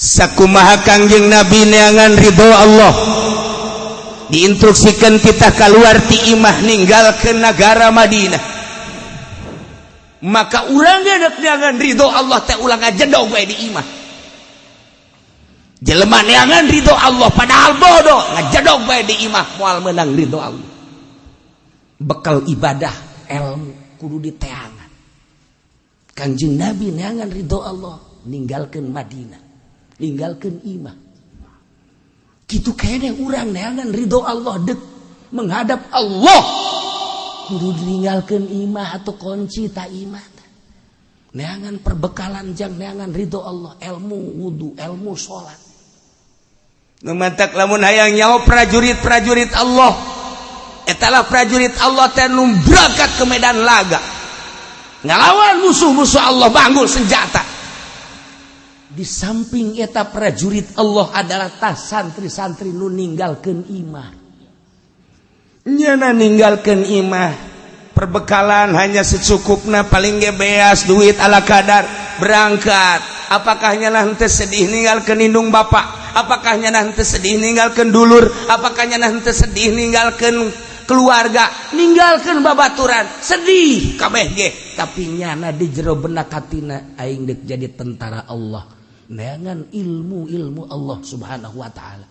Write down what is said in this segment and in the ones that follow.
Sakumaha Kangjeng Nabi neangan ridho Allah, diinstruksikan kita keluar ti imah, ninggalkeun negara Madinah, maka urang ge dek neangan ridho Allah teh ulah ngajedog we di imah. Jelema neangan ridho Allah padahal bodoh, ngajedog bae di imah, moal meunang ridho Allah. Bekal ibadah ilmu kudu diteangan. Kangjeng Nabi neangan ridho Allah, ninggalkeun Madinah, ninggalkeun imah. Kitu keneh urang neangan ridho Allah, dek menghadap Allah kudu ninggalkeun imah atau kunci ta imah. Neangan perbekalan jang neangan ridho Allah, ilmu wudu, ilmu salat. Nu matak lamun hayang nyaho prajurit-prajurit Allah, etalah prajurit Allah teh nu berangkat ke medan laga ngalawan musuh-musuh Allah, banggul senjata. Di samping eta prajurit Allah adalah tas santri-santri nu ninggalkeun imah. Nyana ninggalkeun imah, perbekalan hanya secukupna, paling ge beas duit ala kadar, berangkat. Apakah nyana henteu sedih ninggalkeun indung bapak? Apakah nyana henteu sedih ninggalkeun dulur? Apakah nyana henteu sedih ninggalkeun keluarga, ninggalkeun babaturan? Sedih kabeh ge, tapi nyana di jero benak hatina, aing dek jadi tentara Allah, neangan ilmu-ilmu Allah Subhanahu wa Ta'ala.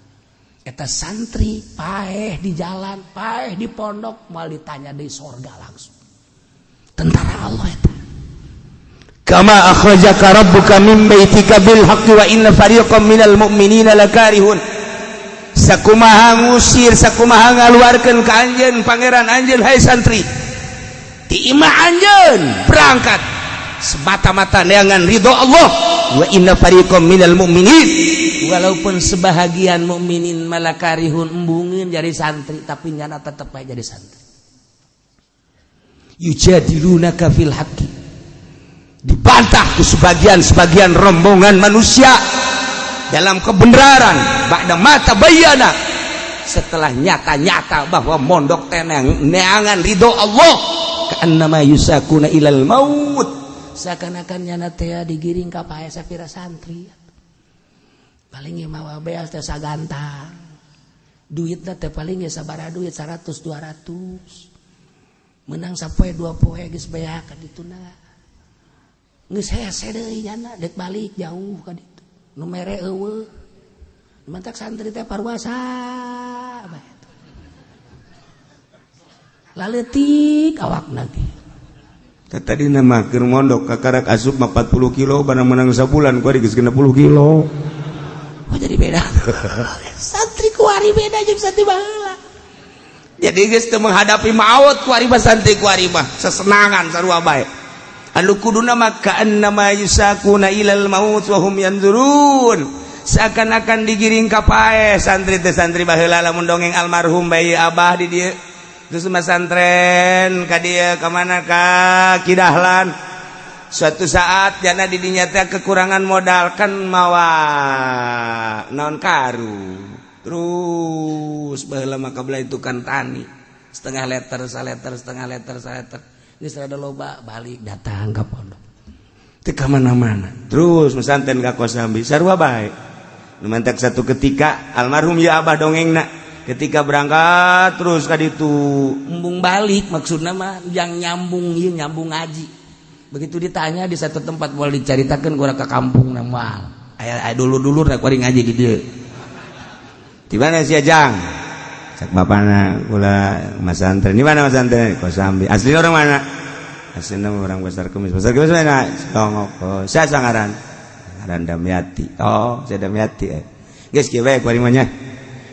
Eta santri paeh di jalan, paeh di pondok, mal ditanya di sorga langsung. Tentara Allah eta. Kama akhrajaka rabbuka min baitika bil haqqi wa inna fariqam minal mu'minina lakarihun. Sakumaha ngusir, sakumaha ngaluarkeun ka anjeun pangeran anjeun, hai santri, ti imah anjeun berangkat semata-mata neangan ridho Allah. Wa inna fariqam minal mu'minin, walaupun sebahagian mukminin malakarihun, embungeun jadi santri, tapi nyana tetep aja jadi santri. Yujadilunaka fil haqqi, dibantah ku sebagian-sebagian rombongan manusia dalam kebenaran, ba'da ma tabayyana, setelah nyata-nyata bahwa mondok tenang neangan ridho Allah. Ka'annama yusaquna ilal maut, seakan-akan nyana teh digiring ka pae. Sapira santri paling ge mawa beas teh sagantang, duitna teh paling ge sabaraha duit, 100 200, menang sapoe dua poe geus beak ka dituna, geus hese deui nyana dek balik jauh ka ditu, nu mere eueuh. Mantak santri teh parwasa bae, laleutik awakna ge. Tadi nama keur mondok kakarak asup mah 40 kilo, barang menang sabulan kuari geus 60 kilo. Oh, jadi beda santri kuari, beda jeung santri baheula. Jadi geus teu menghadapi maut kuari mah, santri kuari mah sesenangan sarua bae. Anu kuduna mah ka'annama yusaquna ilal maut wa hum yanzurun, seakan-akan digiring ka paeh santri teh. Santri baheula lamun dongeng almarhum bayi abah di dieu, terus masantren ka dieu, ka mana, ka Kidahlan, suatu saat jana di dinya teh kekurangan modal kan, mawa naon, karu. Terus baheula mah kabelah itu kan tani, setengah liter saliter, setengah liter saliter, geus rada loba, balik datang ka pondok, teu ka mana-mana. Terus mesanten ka Kosambi sarua bae. Nu mantak satu ketika almarhum ya abah dongengna, ketika berangkat terus ka ditu embung balik, maksudna mah yang nyambung ieu, nyambung ngaji. Begitu ditanya di satu tempat, boleh diceritakan gua ke kampung na moal aya aya dulu-dulu rek kuari ngaji di dieu. Di mana sih, Jang? Cak bapana, kula masantren. Di mana masantren? Kosambi. Asli orang mana? Aslinya orang Pasar Kemis. Pasar Kemis mana? Songok. Oh, saya sangaran ngaran Damiati. Oh, saya Damiati, eh. Geus kieu bae kuari mah nya.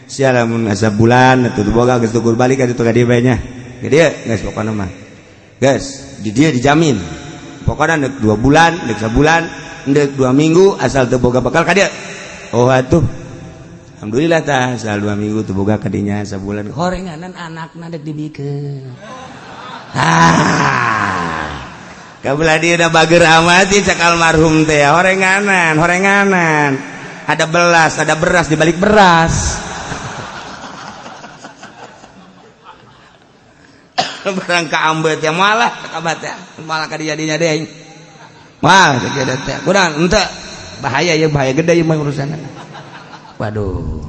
Sia lamun asa bulan atuh boga geus tukur balik ka ditu ka dieu bae nya. Ge dieu geus, pokona mah. Geus, di dieu dijamin. Pokona deuk 2 bulan, deuk sabulan, deuk 2 minggu, asal teu boga bekal ka dieu. Oh atuh. Alhamdulillah tah, asal 2 minggu teu boga ka dinya, sabulan. Horenganan anakna dek dibikeun. Ah. Kabelah dia udah bager amat sih, cak almarhum teh, horenganan, horenganan. Ada belas, ada beras di balik beras. Barang ka ambet ya malah kabat ya malah ka jadinya deh. Wah, teh kurang ente. Bahaya ya, bahaya gede ya mah urusan. Waduh,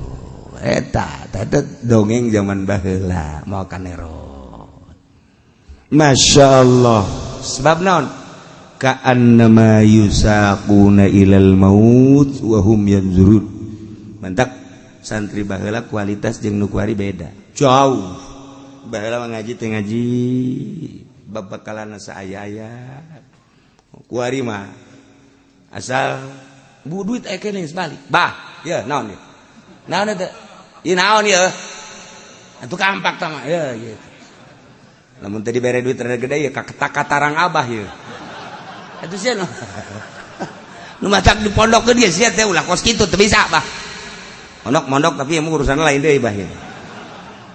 eta eta dongeng zaman baheula mau kanerot. Masya Allah, sebab naon? Ka'annama yusaquna ilal maut wa hum yanzurun. Mantap, santri baheula kualitas jeung nu kuari beda jauh. Baheula mah ngaji teh ngaji babakalan saaya-aya. Kuari mah asal bu duit aya keneh geus balik. Bah, ya naon ieu? Naon eta? Ieu naon ieu? Atuh kampak tah mah ya gitu. Lamun teu dibere duit rada gede ya kaketak katarang abah ieu. Atuh sia nu matak di pondok ke dia sia teh ulah kos kitu, teu bisa bah. Mondok mondok, tapi emang urusan lain deui bah ieu.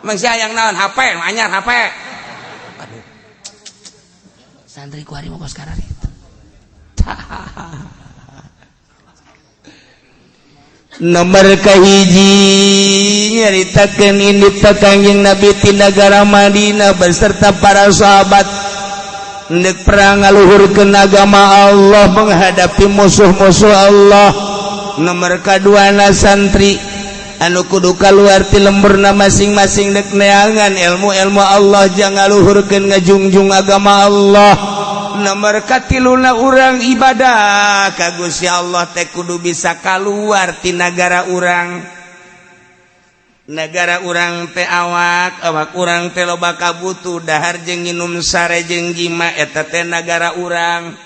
Emang sia yang naon? HP, anyar HP. Aduh. Santri kuari mah kos kararitu. Nomor kahiji nyaritakeun indit Kangjeng Nabi ti nagara Madinah beserta para sahabat ndek perang ngaluhurkeun agama Allah menghadapi musuh-musuh Allah. Nomor kaduana, santri anu kudu kaluar ti lemburna masing-masing dek neangan ilmu-ilmu Allah jang ngaluhurkeun, ngajungjung agama Allah. Nomor katiluna, urang ibadah ka Gusti Allah teh kudu bisa keluar ti nagara urang. Negara urang teh awak awak urang teh loba kabutuh dahar jeung nginum, sare jeung jima, eta teh nagara urang.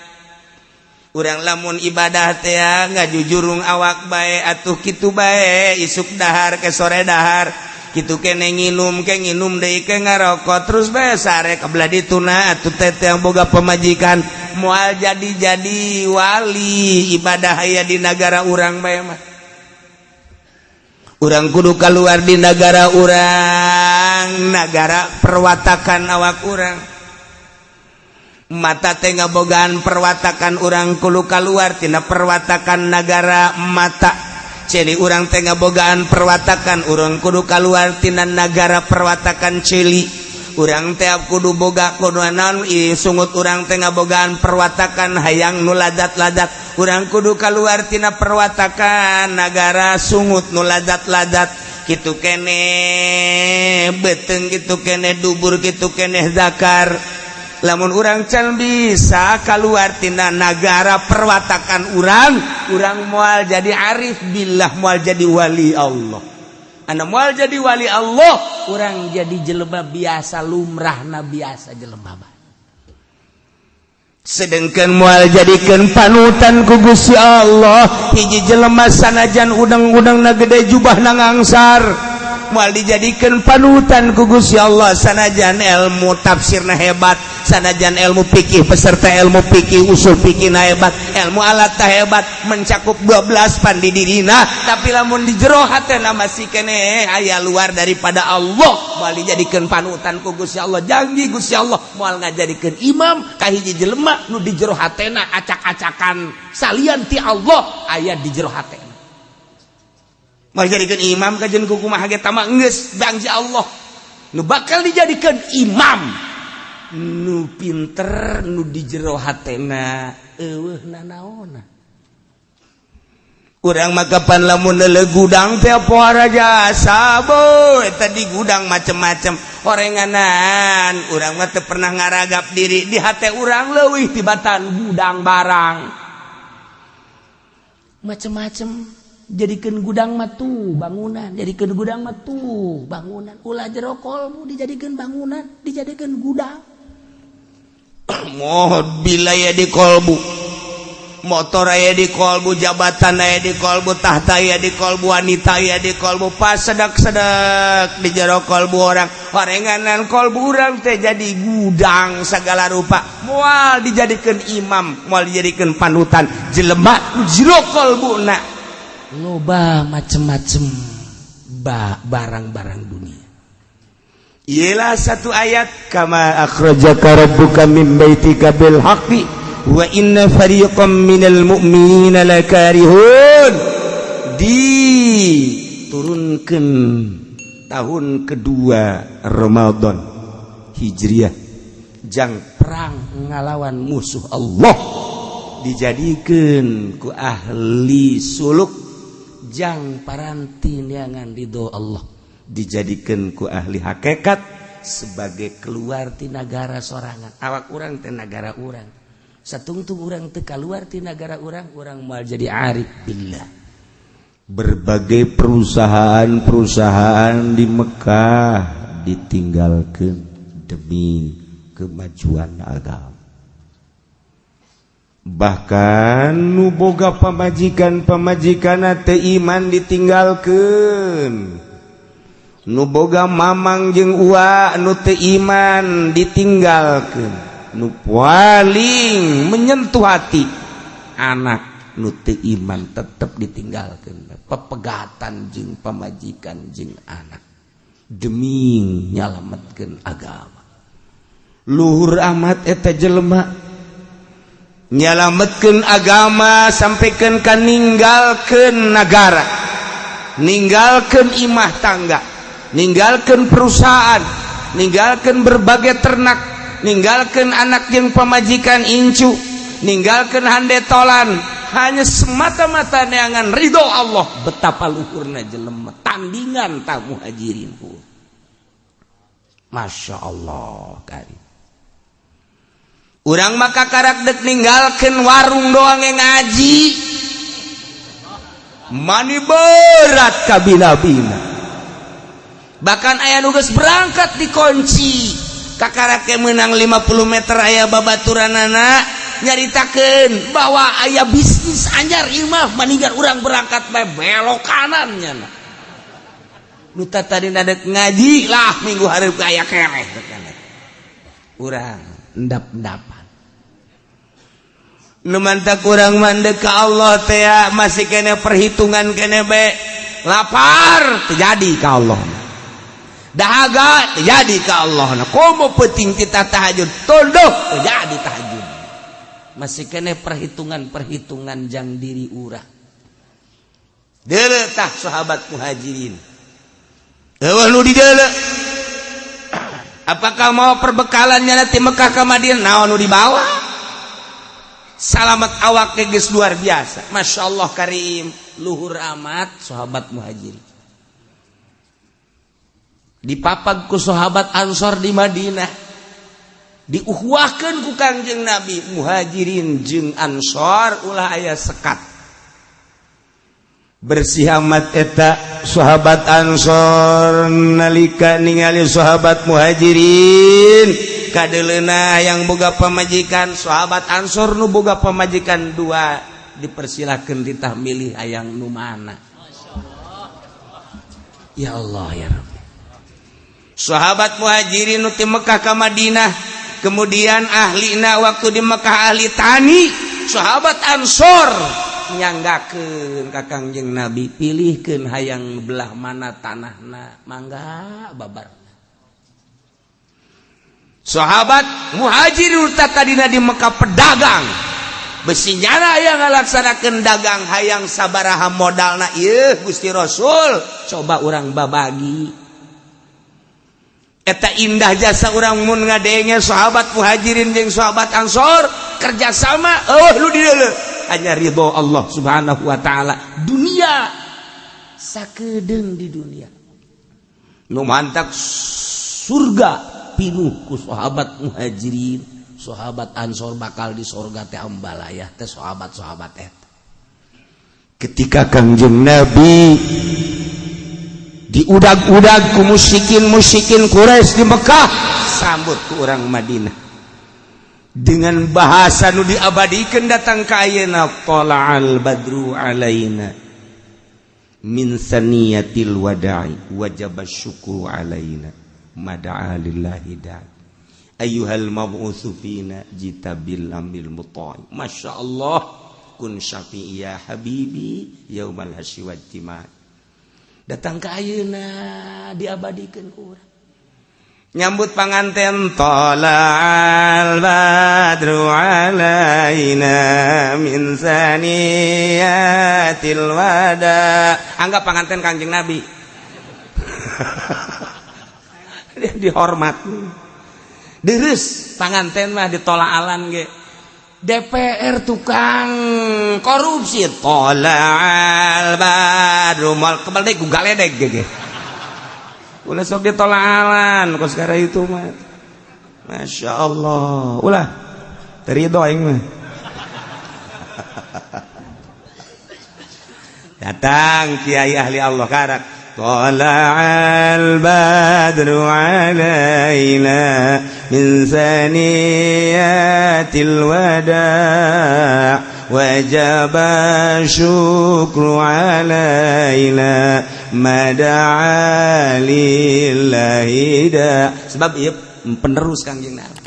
Urang lamun ibadah teh ngajujurung awak bae atuh, kitu bae, isuk dahar ke sore dahar kitu kene, nginum ke nginum deui ke, ngarokok terus bae, sare kebelah dituna atuh. Teh yang boga pemajikan moal jadi-jadi wali ibadah aya di nagara urang bae mah. Urang kudu keluar di negara urang, negara perwatakan awak urang. Mata teh ngabogaan perwatakan, urang kudu keluar tina perwatakan negara mata. Celi urang teh ngabogaan perwatakan, urang kudu keluar tina negara perwatakan celi. Urang teh kudu boga kudu naon, sungut urang teh ngabogaan perwatakan hayang nu ladat-ladat, urang kudu keluar tina perwatakan nagara sungut nu ladat-ladat. Kitu kene beteng, kitu kene dubur, kitu kene zakar. Lamun urang can bisa keluar tina nagara perwatakan urang, urang moal jadi arif billah, moal jadi wali Allah. Anda moal jadi wali Allah, urang jadi jelema biasa, lumrahna biasa jelema. Sedangkan moal jadikan panutan ku Gusti Allah hiji jelema sanajan udang-udang na gede, jubah na ngangsar. Moal dijadikan panutan ku Gusti Allah sanajan ilmu tafsirna hebat, sanajan ilmu fikih, peserta ilmu fikih, usul fikih na hebat, ilmu alat hebat, mencakup 12 pan di dirina, tapi lamun di jero hatena masih kene aya luar daripada Allah, moal dijadikan panutan ku Gusti Allah. Janji Gusti Allah moal ngajadikeun imam ka hiji jelema nu di jero hatena acak-acakan salian ti Allah aya di jero hatena. Moal dijadikan imam kajen kumaha ge tama geus janji Allah. Nu bakal dijadikan imam nu pinter nu di jero hatena eueuh nanaona. Urang mah kapan lamun neuleuh gudang teh pohara jasa boy, eta di gudang macem-macem orenganan. Urang mah teu pernah ngaragap diri di hate urang leuwih tibatan gudang barang macem-macem. Jadikan gudang mah tuh bangunan, jadikan gudang mah tuh bangunan. Ulah jero kolbu dijadikan bangunan, dijadikan gudang. Mobil aya di kolbu, motor aya di kolbu, jabatan aya di kolbu, tahta aya di kolbu, wanita aya di kolbu, pas sedak-sedak di jero kolbu orang orenganan. Kolbu urang teh jadi gudang segala rupa. Moal dijadikan imam, moal dijadikan panutan jelema jero kolbu na loba macem-macem barang-barang dunia. Ialah satu ayat, kama akhrajaka rabbuka min baitika bil haqqi wa inna fariqam minal mu'minina lakarihun. Diturunkan tahun kedua Ramadan Hijriah jang perang ngalawan musuh Allah. Dijadikan ku ahli suluk jang paranti neangan ridho Allah, dijadikan ku ahli hakikat sebagai keluar ti nagara sorangan. Awak urang teh nagara urang, satungtung urang teu keluar ti nagara urang, urang moal jadi arif billah. Berbagai perusahaan-perusahaan di Mekah ditinggalkan demi kemajuan agama. Bahkan nu boga pamajikan, pamajikan teu iman ditinggalkan, nu boga mamang jeung ua nu teu iman ditinggalkan, nu paling menyentuh hati anak nu teu iman tetep ditinggalkan, pepegatan jeung pamajikan jeung anak demi nyalametkeun agama. Luhur amat eta jelema nyalametkeun agama sampaikan ka ninggalkeun nagara, ninggalkeun imah tangga, ninggalkeun perusahaan, ninggalkeun berbagai ternak, ninggalkeun anak jeung pamajikan incu, ninggalkeun handetolan, hanya semata-mata neangan ridho Allah. Betapa luhurna jelema, tandingan ta muhajirin. Masya Allah kari. Urang maka karak dek ninggalkeun warung doang yang ngaji mani berat kabina-bina. Bahkan aya nu geus berangkat dikunci, kakarake menang 50 meter aya babaturanana nyaritakeun bahwa aya bisnis anyar imah, maninggal urang berangkat bae belok kanannya. Nu tadi nadek ngaji lah, minggu hareup aya keneh urang endap-endapan. Nu mantak kurang mandek ka Allah teh masih kene perhitungan kene be. Lapar terjadi ka Allah, dahaga terjadi ka Allah. Nah, komo penting kita tahajud, tunduk terjadi tahajud, masih kene perhitungan-perhitungan jang diri urang. Deuleu tah sahabat muhajirin. Eueuh nu di deuleu. Apakah mau perbekalannya nanti Mekah ke Madinah, naon nu dibawa? Salamat awak geus luar biasa. Masya Allah karim, luhur amat sahabat muhajirin. Dipapag ku sahabat Ansor di Madinah, diuhwahkeun ku Kangjeng Nabi, muhajirin jeung Ansor ulah aya sekat. Bersih amat eta sahabat Ansor nalika ningali sahabat muhajirin kadeleuna yang boga pamajikan. Sahabat Ansor nu boga pamajikan dua dipersilakan ditah milih hayang nu mana. Ya Allah ya Rabbi. Sahabat muhajirin nu ti Mekah ka Madinah, kemudian ahlina waktu di Mekah ahli tani, sahabat Ansor nyanggakeun ka Kangjeng Nabi, pilihkeun hayang belah mana tanahna, mangga babar. Sahabat muhajirin tadina di Mekah pedagang, besi nyana yang ngalaksanakeun dagang, hayang sabaraha modalna ieu Gusti Rasul, coba urang babagi. Eta indah jasa urang mun ngadenge sahabat muhajirin jeung sahabat Ansor kerjasama. Oh, lu di hanya ridho Allah Subhanahu wa taala, dunia sakedeung di dunia. Nu mantak surga pinuh ku sahabat muhajirin, sahabat Ansor, bakal di surga teh ambalaya teh sahabat-sahabat eta. Ketika Kangjeng Nabi diudag-udag ku musyrikin-musyrikin Quraisy di Mekah, sambut ku orang Madinah dengan bahasa nu diabadikan datang ka ayeuna, tala'al badru alaina min saniyatil wada'i wajib syukru alaina mada'a lillahi da'i ayyuhal mab'utsu fina jita bil amil muta'i. Masya Allah, kun syafi'i ya habibi yaumal hasyi wajtima. Datang ke ayeuna diabadikan ku urang. Nyambut panganten, tala'al badru alaina min saniyatil wada. Anggap panganten Kangjeng Nabi, dia dihormat. Deres panganten mah ditolak alan ge. DPR tukang korupsi. Tola'al badru, moal kebal deui ku galedeg ge. Ulah sok ditolaalan kos sekarang itu mah. Masya Allah. Ulah terido aing mah. Datang kiai ahli Allah karak. Tola'al badru alaina min saniyatil wada' wajaba syukru alaina mada'a lillahi da. Sebab ieu penerus Kangjeng Nabi.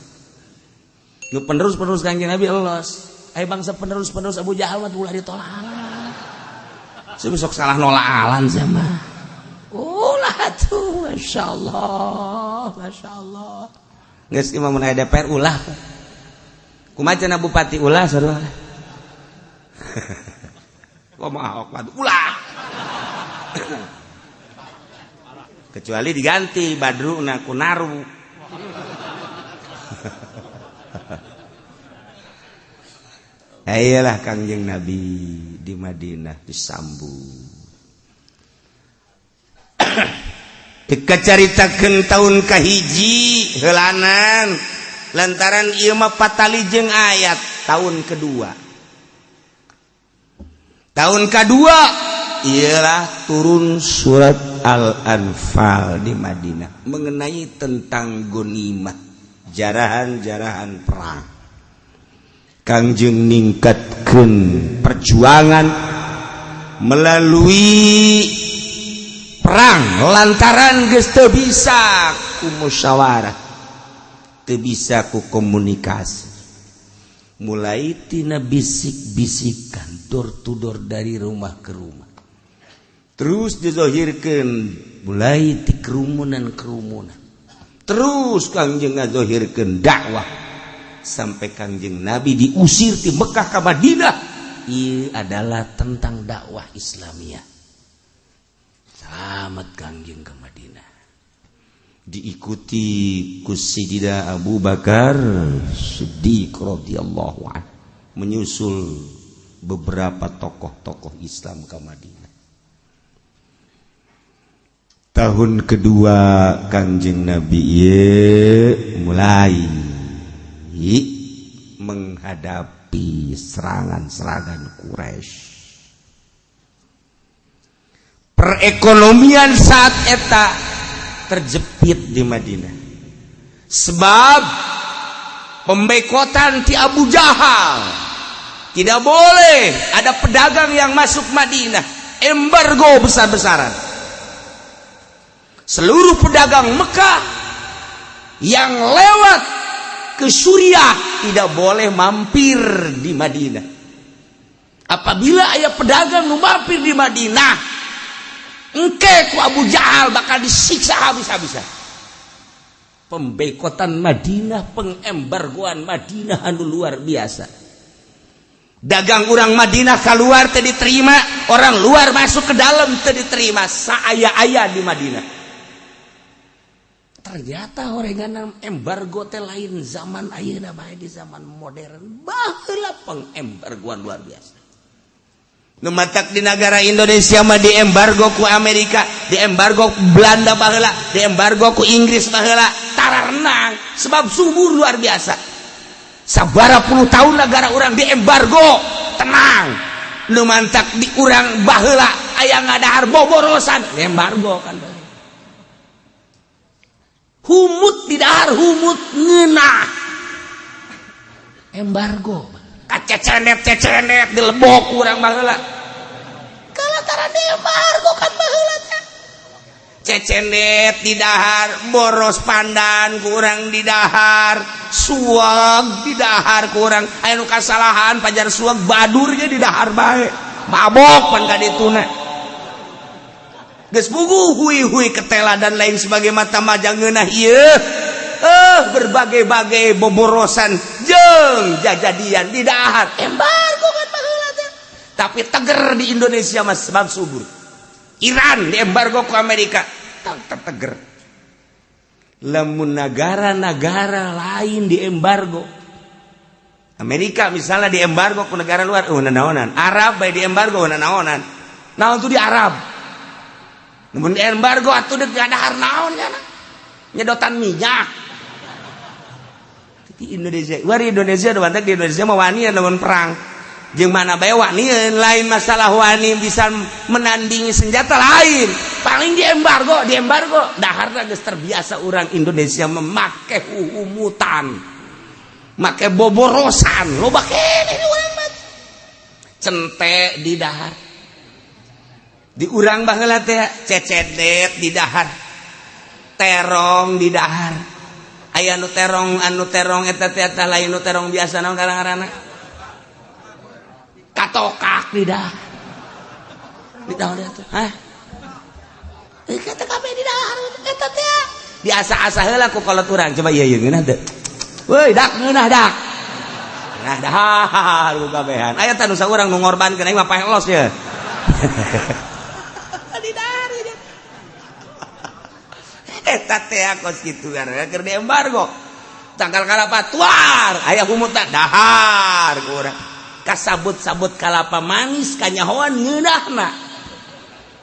Nu penerus-penerus Kangjeng Nabi elos. Aya bangsa penerus-penerus Abu Jahal mah ulah ditolak. Sok salah nolaalan sama. Ulah tuh, Masya Allah, Masya Allah. Geus imam mun aya DPR ulah. Kumaha cenah bupati ulah sarua. Kumaha Ahok ulah. Kecuali diganti Badruna ku Naru. Ayolah Kangjeng Nabi di Madinah disambut. Dikacaritakeun tahun kahiji heulanan lantaran ieu mah patali jeung ayat tahun kedua. Tahun kedua ialah turun surat Al-Anfal di Madinah mengenai tentang gonimah, jarahan-jarahan perang. Kangjeng ningkatkeun perjuangan melalui perang lantaran geus teu bisa ku musyawarah, teu bisa ku komunikasi. Mulai tina bisik-bisikan door to door dari rumah ke rumah. Terus dizohirkeun mulai ti kerumunan-kerumunan. Terus Kangjeng ngazohirkeun dakwah sampai Kangjeng Nabi diusir di Mekah ke Madinah. Ieu adalah tentang dakwah Islamiyah. Selamat Kangjeng ke Madinah. Diikuti ku Sayyidina Abu Bakar Siddiq radhiyallahu anhu, menyusul beberapa tokoh-tokoh Islam ke Madinah. Tahun kedua Kangjeng Nabi ieu mulai menghadapi serangan-serangan Quraisy. Perekonomian saat eta terjepit di Madinah. Sebab pembekotan ti Abu Jahal. Tidak boleh ada pedagang yang masuk Madinah. Embargo besar-besaran. Seluruh pedagang Mekah yang lewat ke Suriah tidak boleh mampir di Madinah. Apabila aya pedagang nu mampir di Madinah, engke ku Abu Jahal bakal disiksa habis-habisan. Pembekotan Madinah, pengembargoan Madinah anu luar biasa. Dagang orang Madinah keluar teu diterima, orang luar masuk ke dalam teu diterima, saaya-aya di Madinah. Ternyata orengan embargo teh lain zaman ayeuna bae, di zaman modern baheula pengembargoan luar biasa. Nu matak di negara Indonesia mah diembargo ku Amerika, diembargo ku Belanda baheula, diembargo ku Inggris baheula, tara renang sebab subur luar biasa. Sabara puluh tahun negara orang diembargo, tenang. Nu mantak di urang baheula aya ngadahar boborosan, embargo kan. Humut di dahar humut ngeunah. Embargo. Kacecenet cecenet dilebok urang baheula. Kalatara di embargo kan baheula teh. Cecenet di dahar, boros pandan kurang di dahar, suag di dahar kurang. Aya nu kasalahan pajar suag badurnya di dahar bae. Mabok pan ka dituna. Geus puguh hui-hui ketela dan lain sebagai mata majang ngeunah ieu. Berbagai-bagai boborosan jeung jajadian di dahar. Embargo kan baheula teh. Tapi teger di Indonesia mah sebab subur. Iran diembargo ku Amerika, tetep teger. Lamun negara-negara lain diembargo, Amerika misalnya di embargo ke negara luar, oh naonan. Arab bae di embargo naonan. Naon tuh di Arab? Mun di embargo atuh deuk dahar naon ya? Nyedotan minyak. Di Indonesia, war Indonesia udah di Indonesia mah wani lawan perang. Jeung mana bae wani, lain masalah wani bisa menandingi senjata lain. Paling di embargo, di embargo. Daharna geus terbiasa orang Indonesia memakai humutan. Make boborosan, loba keneh di urang mah. Cente di dahar. Di urang baheula teh cecedet di dahar. Terong di dahar. Aya nu terong, anu terong eta teh eta lain nu terong biasa, naon ngaranna? Katokak di dahar. Di dahar teh. Hah? Eh, kata kabeh di dahar eta teh. Diasa-asa heula ku kolot urang. Coba ieu ieu ngeunah teu? Woi, dak ngeunah dak. Nah, dahar ku kabehan. Aya tah nu saurang nu ngorbankeun aing mah paeh los ya. Di dahar ieu. Eta teh kos kitu kan keur di embargo. Tangkal kalapa tuar, aya humutan dahar ku urang. Kasabut-sabut kalapa manis kanyahoan ngeunahna.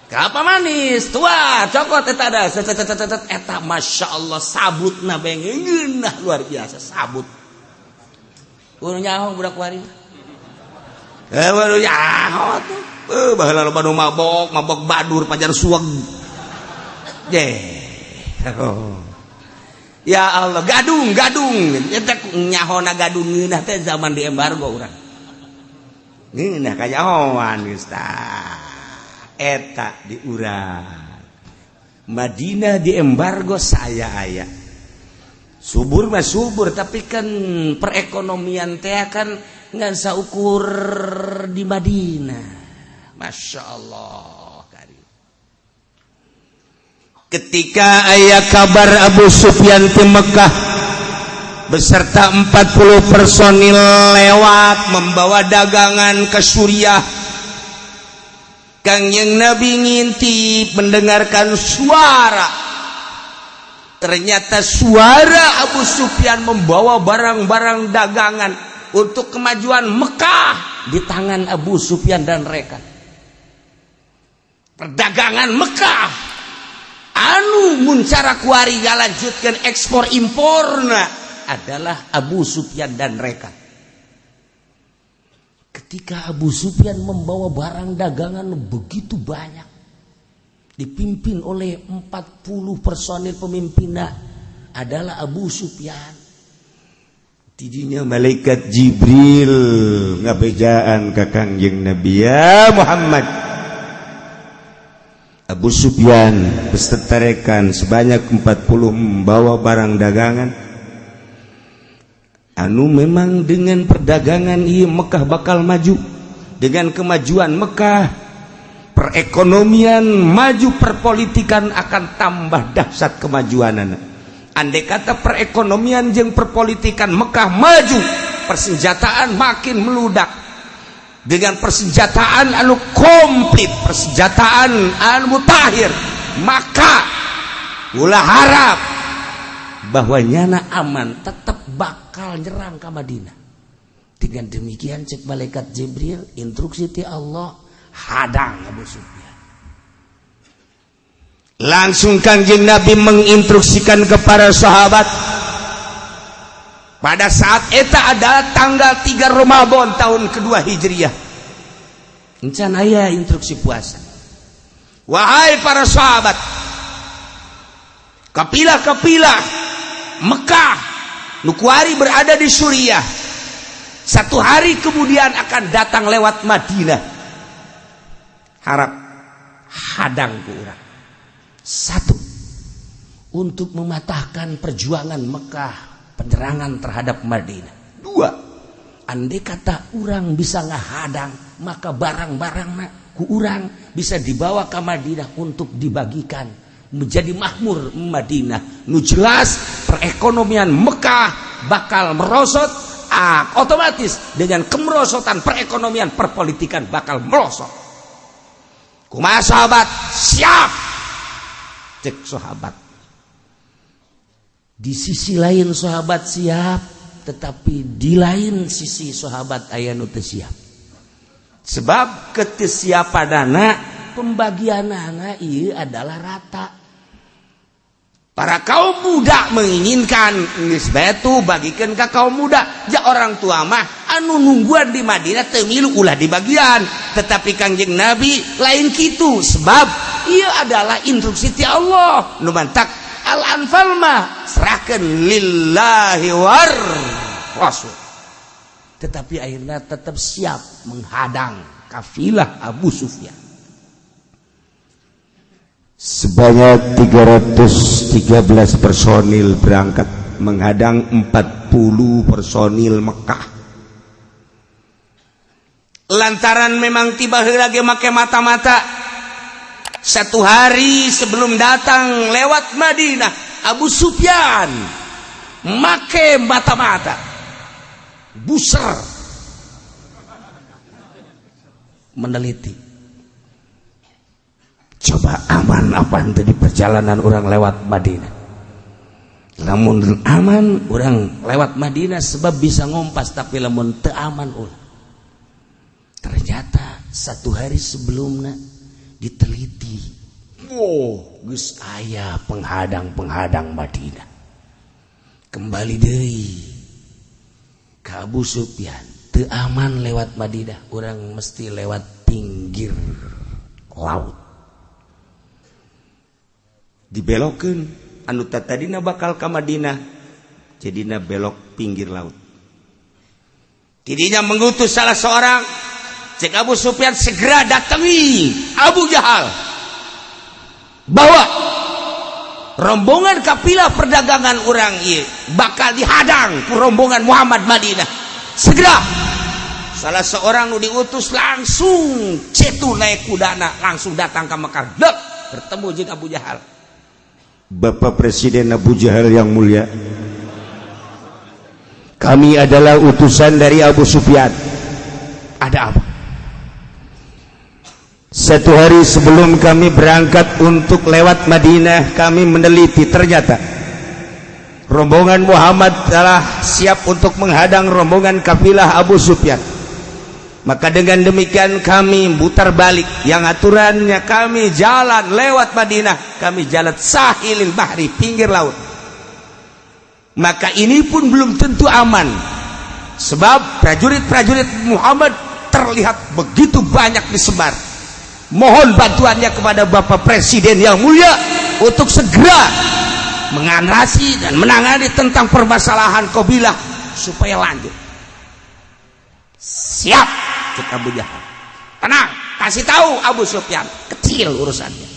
Kelapa manis tuar, cokot eta da set set set set eta Masya Allah sabutna bae ngeunah luar biasa sabut. Kudu nyaho budak wari. Eh, baru nyaho tuh. Eh, baheula loba nu mabok, mabok badur pajar suweg. Je. Oh. Ya Allah, gadung, gadung. Eta nyahona gadung ngeunah teh zaman di embargo urang. Ngeunah kanyahoan geus tah. Eta di urang. Madinah di embargo saya aya. Subur mah subur, tapi kan perekonomian teh kan ngan saukur di Madinah. Masya Allah. Karim. Ketika aya kabar Abu Sufyan di Mekah beserta 40 personil lewat membawa dagangan ke Suriah, Kangjeng Nabi ngintip mendengarkan suara. Ternyata suara Abu Sufyan membawa barang-barang dagangan untuk kemajuan Mekah di tangan Abu Sufyan dan rekan. Perdagangan Mekah anu muncara kuari ngalanjutkan ekspor imporna adalah Abu Sufyan dan rekan. Ketika Abu Sufyan membawa barang dagangan begitu banyak, dipimpin oleh 40 personil, pemimpinnya adalah Abu Sufyan. Tidinya malaikat Jibril ngabejaan ka Kangjeng Nabi, "Ya Muhammad, Abu Sufyan beserta rekan sebanyak 40 membawa barang dagangan anu memang dengan perdagangan iya Mekah bakal maju. Dengan kemajuan Mekah, perekonomian maju, perpolitikan akan tambah dahsyat kemajuan. Andai kata perekonomian jeung perpolitikan Mekah maju, persenjataan makin meludak. Dengan persenjataan anu komplit, persenjataan anu mutakhir, maka ulah harap bahwa nyana aman, tetap bakal nyerang ke Madinah." Dengan demikian, cek malaikat Jibril, instruksi ti Allah, hadang Abu Sufyan. Langsung Kangjeng Nabi menginstruksikan kepada sahabat. Pada saat eta adalah tanggal 3 Ramadan tahun kedua Hijriah. Encan aya instruksi puasa. "Wahai para sahabat, kapilah-kapilah Mekah nu kuari berada di Suriah, satu hari kemudian akan datang lewat Madinah. Harap hadang ku urang." Satu, untuk mematahkan perjuangan Mekah, penyerangan terhadap Madinah. Dua, andai kata urang bisa ngahadang, maka barang-barang ku urang bisa dibawa ke Madinah untuk dibagikan menjadi makmur Madinah. Nu jelas perekonomian Mekah bakal merosot, ah, otomatis dengan kemerosotan perekonomian, perpolitikan bakal merosot. Kumaha, sahabat, siap?" Cek sahabat. Di sisi lain sahabat siap, Tetapi di lain sisi sahabat aya nu teu siap, sebab ketesiapanana pembagianana ieu adalah rata. Para kaum muda menginginkan geus bae bagikan ke kaum muda ja, orang tua mah anu nungguan di Madinah teu milu, ulah di bagian. Tetapi Kangjeng Nabi lain kitu, sebab ieu adalah instruksi ti Allah. Nu mantak Al-Anfal mah serahkan lillahi war rasul. Tetapi akhirnya tetap siap menghadang kafilah Abu Sufyan. Sebanyak 313 personil berangkat menghadang 40 personil Mekah. Lantaran memang tiba lagi make mata-mata, satu hari sebelum datang lewat Madinah, Abu Sufyan make mata-mata buser meneliti, coba aman apa itu di perjalanan orang lewat Madinah. Lamun aman, orang lewat Madinah sebab bisa ngompas, tapi lamun teu aman, ulah. Ternyata satu hari sebelumnya diteliti, wow, geus aya penghadang-penghadang Madinah. Kembali deui ke Abu Sufyan, teu aman lewat Madinah, orang mesti lewat pinggir laut. Dibelokkeun, anu tadina bakal ka Madinah jadina belok pinggir laut. Tidinya mengutus salah seorang. Cek Abu Sufyan, segera datangi Abu Jahal, bawa rombongan kafilah perdagangan orang ieu bakal dihadang ku rombongan Muhammad Madinah. Segera salah seorang nu diutus langsung cetu naik kudana, langsung datang ke Mekah. Dek, bertemu jeung Abu Jahal. Bapak Presiden Abu Jahal yang mulia, kami adalah utusan dari Abu Sufyan. Ada apa? Satu hari sebelum kami berangkat untuk lewat Madinah, kami meneliti, ternyata rombongan Muhammad telah siap untuk menghadang rombongan kafilah Abu Sufyan. Maka dengan demikian kami putar balik. Yang aturannya kami jalan lewat Madinah, kami jalan sahilil bahri, pinggir laut. Maka ini pun belum tentu aman, sebab prajurit-prajurit Muhammad terlihat begitu banyak disebar. Mohon bantuannya kepada Bapak Presiden yang mulia untuk segera mengatasi dan menangani tentang permasalahan kabilah supaya lanjut. Siap, cek Abu Jahal. Tenang, kasih tahu Abu Sufyan, kecil urusannya.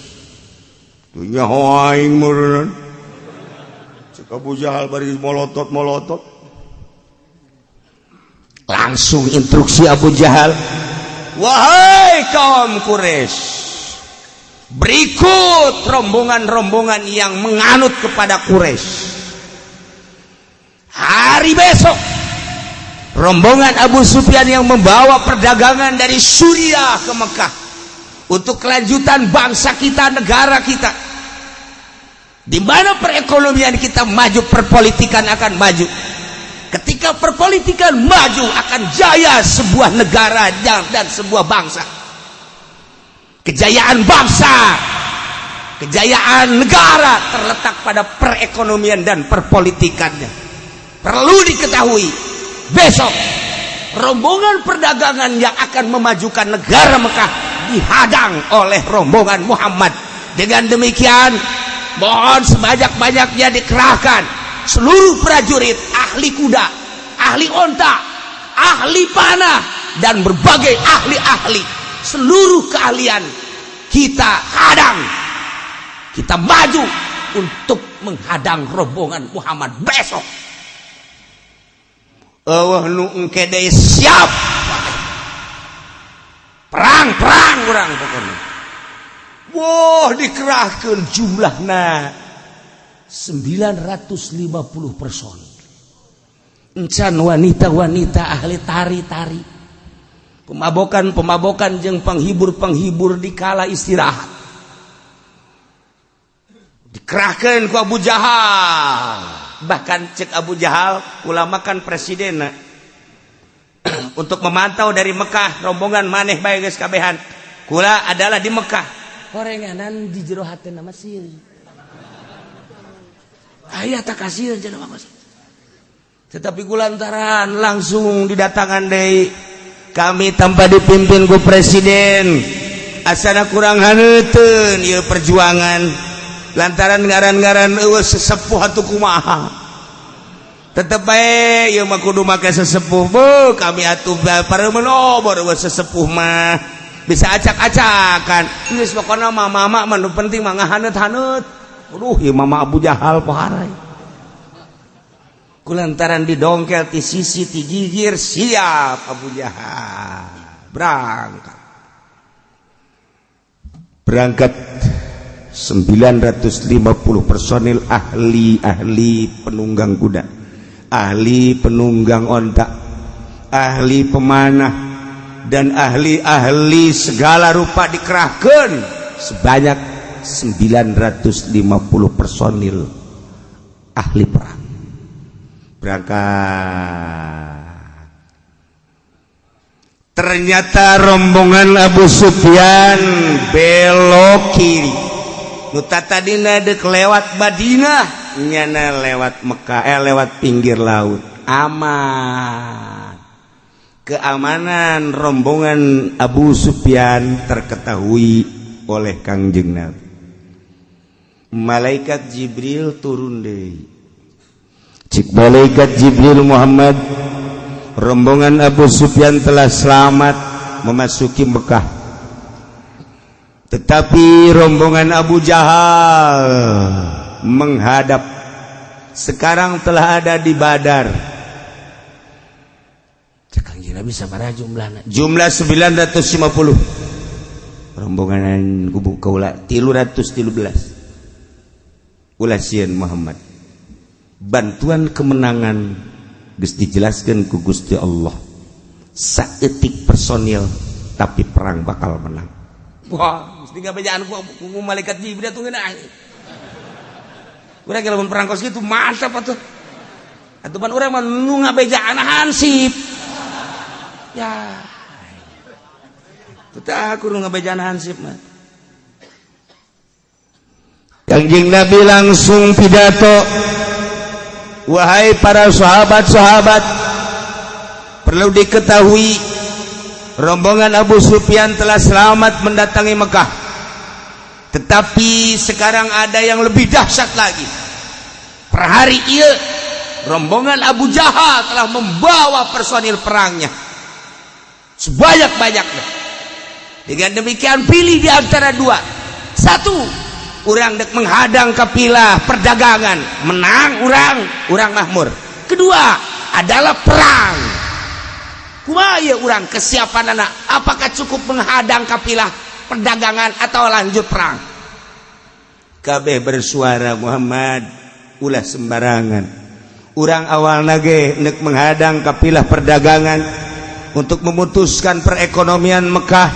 Dunya aing meureun. Cek Abu Jahal bari molotot-molotot. Langsung instruksi Abu Jahal, wahai kaum Quraisy, berikut rombongan-rombongan yang menganut kepada Quraisy. Hari besok rombongan Abu Sufyan yang membawa perdagangan dari Suriah ke Mekah untuk kelanjutan bangsa kita, negara kita, di mana perekonomian kita maju, perpolitikan akan maju. Ketika perpolitikan maju, akan jaya sebuah negara dan sebuah bangsa. Kejayaan bangsa, kejayaan negara terletak pada perekonomian dan perpolitikannya. Perlu diketahui, besok rombongan perdagangan yang akan memajukan negara Mekah dihadang oleh rombongan Muhammad. Dengan demikian, mohon sebanyak-banyaknya dikerahkan seluruh prajurit, ahli kuda, ahli onta, ahli panah, dan berbagai ahli-ahli, seluruh keahlian kita hadang. Kita maju untuk menghadang rombongan Muhammad besok. Euweuh nu engke deui, siap perang, perang urang pokoknya. Wah, dikerahkan jumlahna 950 personil, encan wanita-wanita ahli tari-tari, pemabokan-pemabokan jeung penghibur-penghibur di kala istirahat. Dikerahkan ku Abu Jahal. Bahkan cek Abu Jahal, ulama kan presiden untuk memantau dari Mekah rombongan maneh bae geus kabehan. Kula adalah di Mekah. Horenganan di jero hatena mah sieun. Aya tak kasieun cenah mah. Tetapi kulantaran langsung didatangan deui, kami tanpa dipimpin ku presiden asana kurang haneuteun ieu perjuangan, lantaran ngaran-ngaran eueuh sesepuh atuh kumaha, tetep bae ieu mah kudu make sesepuh. Bu kami atuh pareumeun obor, eueuh sesepuh mah bisa acak-acakan. Geus pokona mah mama mah nu penting mah ngahaneut-haneut. Aduh, ieu mama Abu Jahal poharai. Kulantaran didongkel ti sisi ti gigir, siap Abu Jahal berangkat. Berangkat 950 personil, ahli-ahli penunggang kuda, ahli penunggang onta, ahli pemanah, dan ahli-ahli segala rupa dikerahkan sebanyak 950 personil ahli perang berangkat. Ternyata rombongan Abu Sufyan belok kiri. Nu tadina dek lewat Madinah, nyana lewat Mekah, eh, lewat pinggir laut. Aman. Keamanan rombongan Abu Sufyan terketahui oleh Kangjeng Nabi. Malaikat Jibril turun deh. Cik malaikat Jibril, "Muhammad, rombongan Abu Sufyan telah selamat memasuki Mekah, tetapi rombongan Abu Jahal menghadap sekarang telah ada di Badar." Nabi sabaraha jumlahna? Jumlah 950, rombongan kubu kaula 313. Ulah sieun, Muhammad, bantuan kemenangan geus dijelaskeun ku Gusti Allah. Saeutik personil tapi perang bakal menang. Wah, mesti ngabejaan ku malaikat Jibril tuh ngeunah. Urang kalau perang kos gitu mantap atuh. Atuh pan urang mah nu ngabejaan hansip. Ya. Teu aku nu ngabejaan hansip mah. Kangjeng Nabi langsung pidato, "Wahai para sahabat-sahabat, perlu diketahui rombongan Abu Sufyan telah selamat mendatangi Mekah. Tetapi sekarang ada yang lebih dahsyat lagi. Per hari ieu rombongan Abu Jahal telah membawa personil perangnya sebanyak-banyaknya. Dengan demikian, pilih di antara dua. Satu, urang dek menghadang kapilah perdagangan, menang urang, urang makmur. Kedua adalah perang. Kumaha ieu urang kesiapan anak? Apakah cukup menghadang kapilah perdagangan atau lanjut perang?" Kabeh bersuara, "Muhammad, ulah sembarangan. Urang awal nage nek menghadang kapilah perdagangan untuk memutuskan perekonomian Mekah.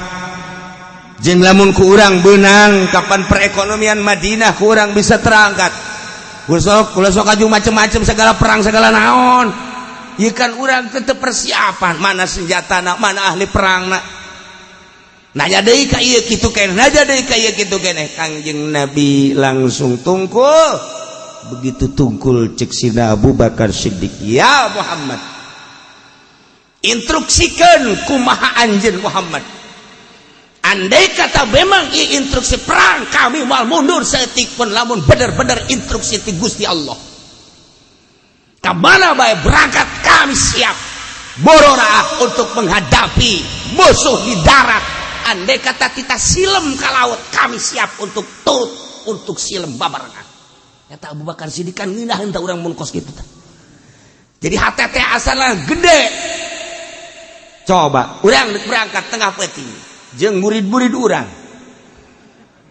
Jeung lamun ku urang beunang, kapan perekonomian Madinah ku urang bisa terangkat? Ulah sok, ulah sok aju macem-macem segala perang segala naon. Ieu kan urang tetep persiapan, mana senjata na, mana ahli perang na." Nanya deui ka ieu kitu keneh, nanya deui ka ieu kitu keneh. Kangjeng Nabi langsung tungkul. Begitu tungkul, cek sina Abu Bakar Siddiq, "Ya Muhammad, instruksikan kumaha anjeun, Muhammad. Andai kata memang ieu instruksi perang, kami mau mundur saeutik pun lamun bener-bener instruksi ti Gusti Allah. Kamana bae berangkat, kami siap bororaah untuk menghadapi musuh di darat. Andai kata kita silem ke laut, kami siap untuk turut untuk silem babarengan." Kata Abu Bakar Siddiq kan ngeunah henteu urang mun kos kitu tah. Jadi HTT asalna gede. Coba urang berangkat tengah peuting jeung murid-murid urang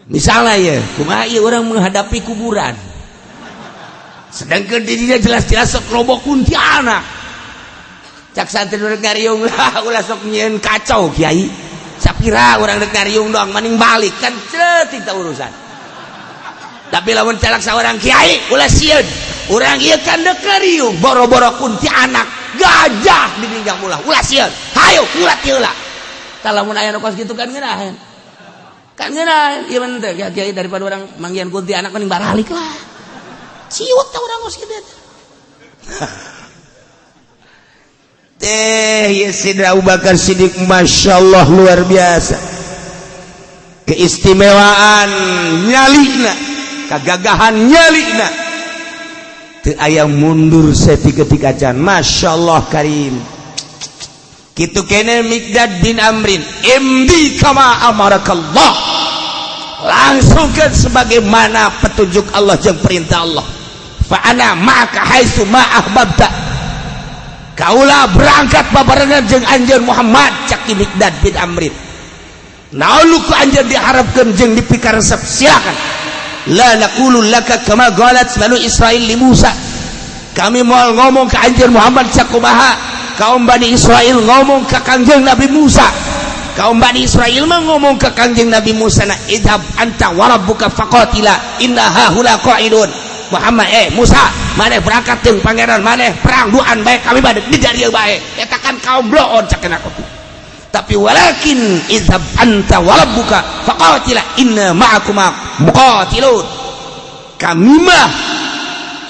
misalnya ya, kumaha ieu urang menghadapi kuburan, sedangkan dirinya jelas-jelas sok loba kuntilanak? Cak santri rek ngariung lah, "Ulah sok nyieun kacau, Kiai. Sapira urang rek ngariung doang maning balik kan ceuting tah urusan." Tapi lamun calak saurang, "Kiai, ulah sieun." Urang ieu kan dek riung boro-boro kuntianak, gajah dininjang. Ulah, ulah sieun, hayu ulah heula. Tah, lamun aya nu kos kitu kan ngeunaheun, kan ngeunaheun ieu mah teh. Kiai, daripada urang manggihan kuntianak mending baralik lah. Ciut tah urang kos kitu teh. Ya, Sidra Abu Bakar Siddiq, Masya Allah, luar biasa keistimewaan nyalina, kegagahan nyalina, teu aya mundur saketik acan. Masya Allah karim. Kitu kene Miqdad bin Amrin, imdi kama amarakallah, langsung ke sebagaimana petunjuk Allah jeung perintah Allah. Fa ana ma'aka haitsu ma ahbabta, kaula berangkat babarengan jeung anjeun Muhammad, cak Miqdad bin Amrin. Naon nu ku anjeun diharapkeun jeung dipikaresep, silakan. La naqulu laka kama qalat banu Israil li Musa, kami mau ngomong ke anjeun Muhammad sakumaha kaum Bani Israel ngomong ke Kangjeng Nabi Musa. Kaum Bani Israel mah ngomong ke Kangjeng Nabi Musa na, idhab anta warabbuka faqatila inna hahuna qa'idun. Muhammad, eh Musa, maneh berangkat jeung pangeran maneh perang duaan bae, kami mah di dieu bae. Eta kan kaum bloon cak aku. Tapi walakin idhab anta warabbuka faqatila inna ma'akuma muqatilun. Kami mah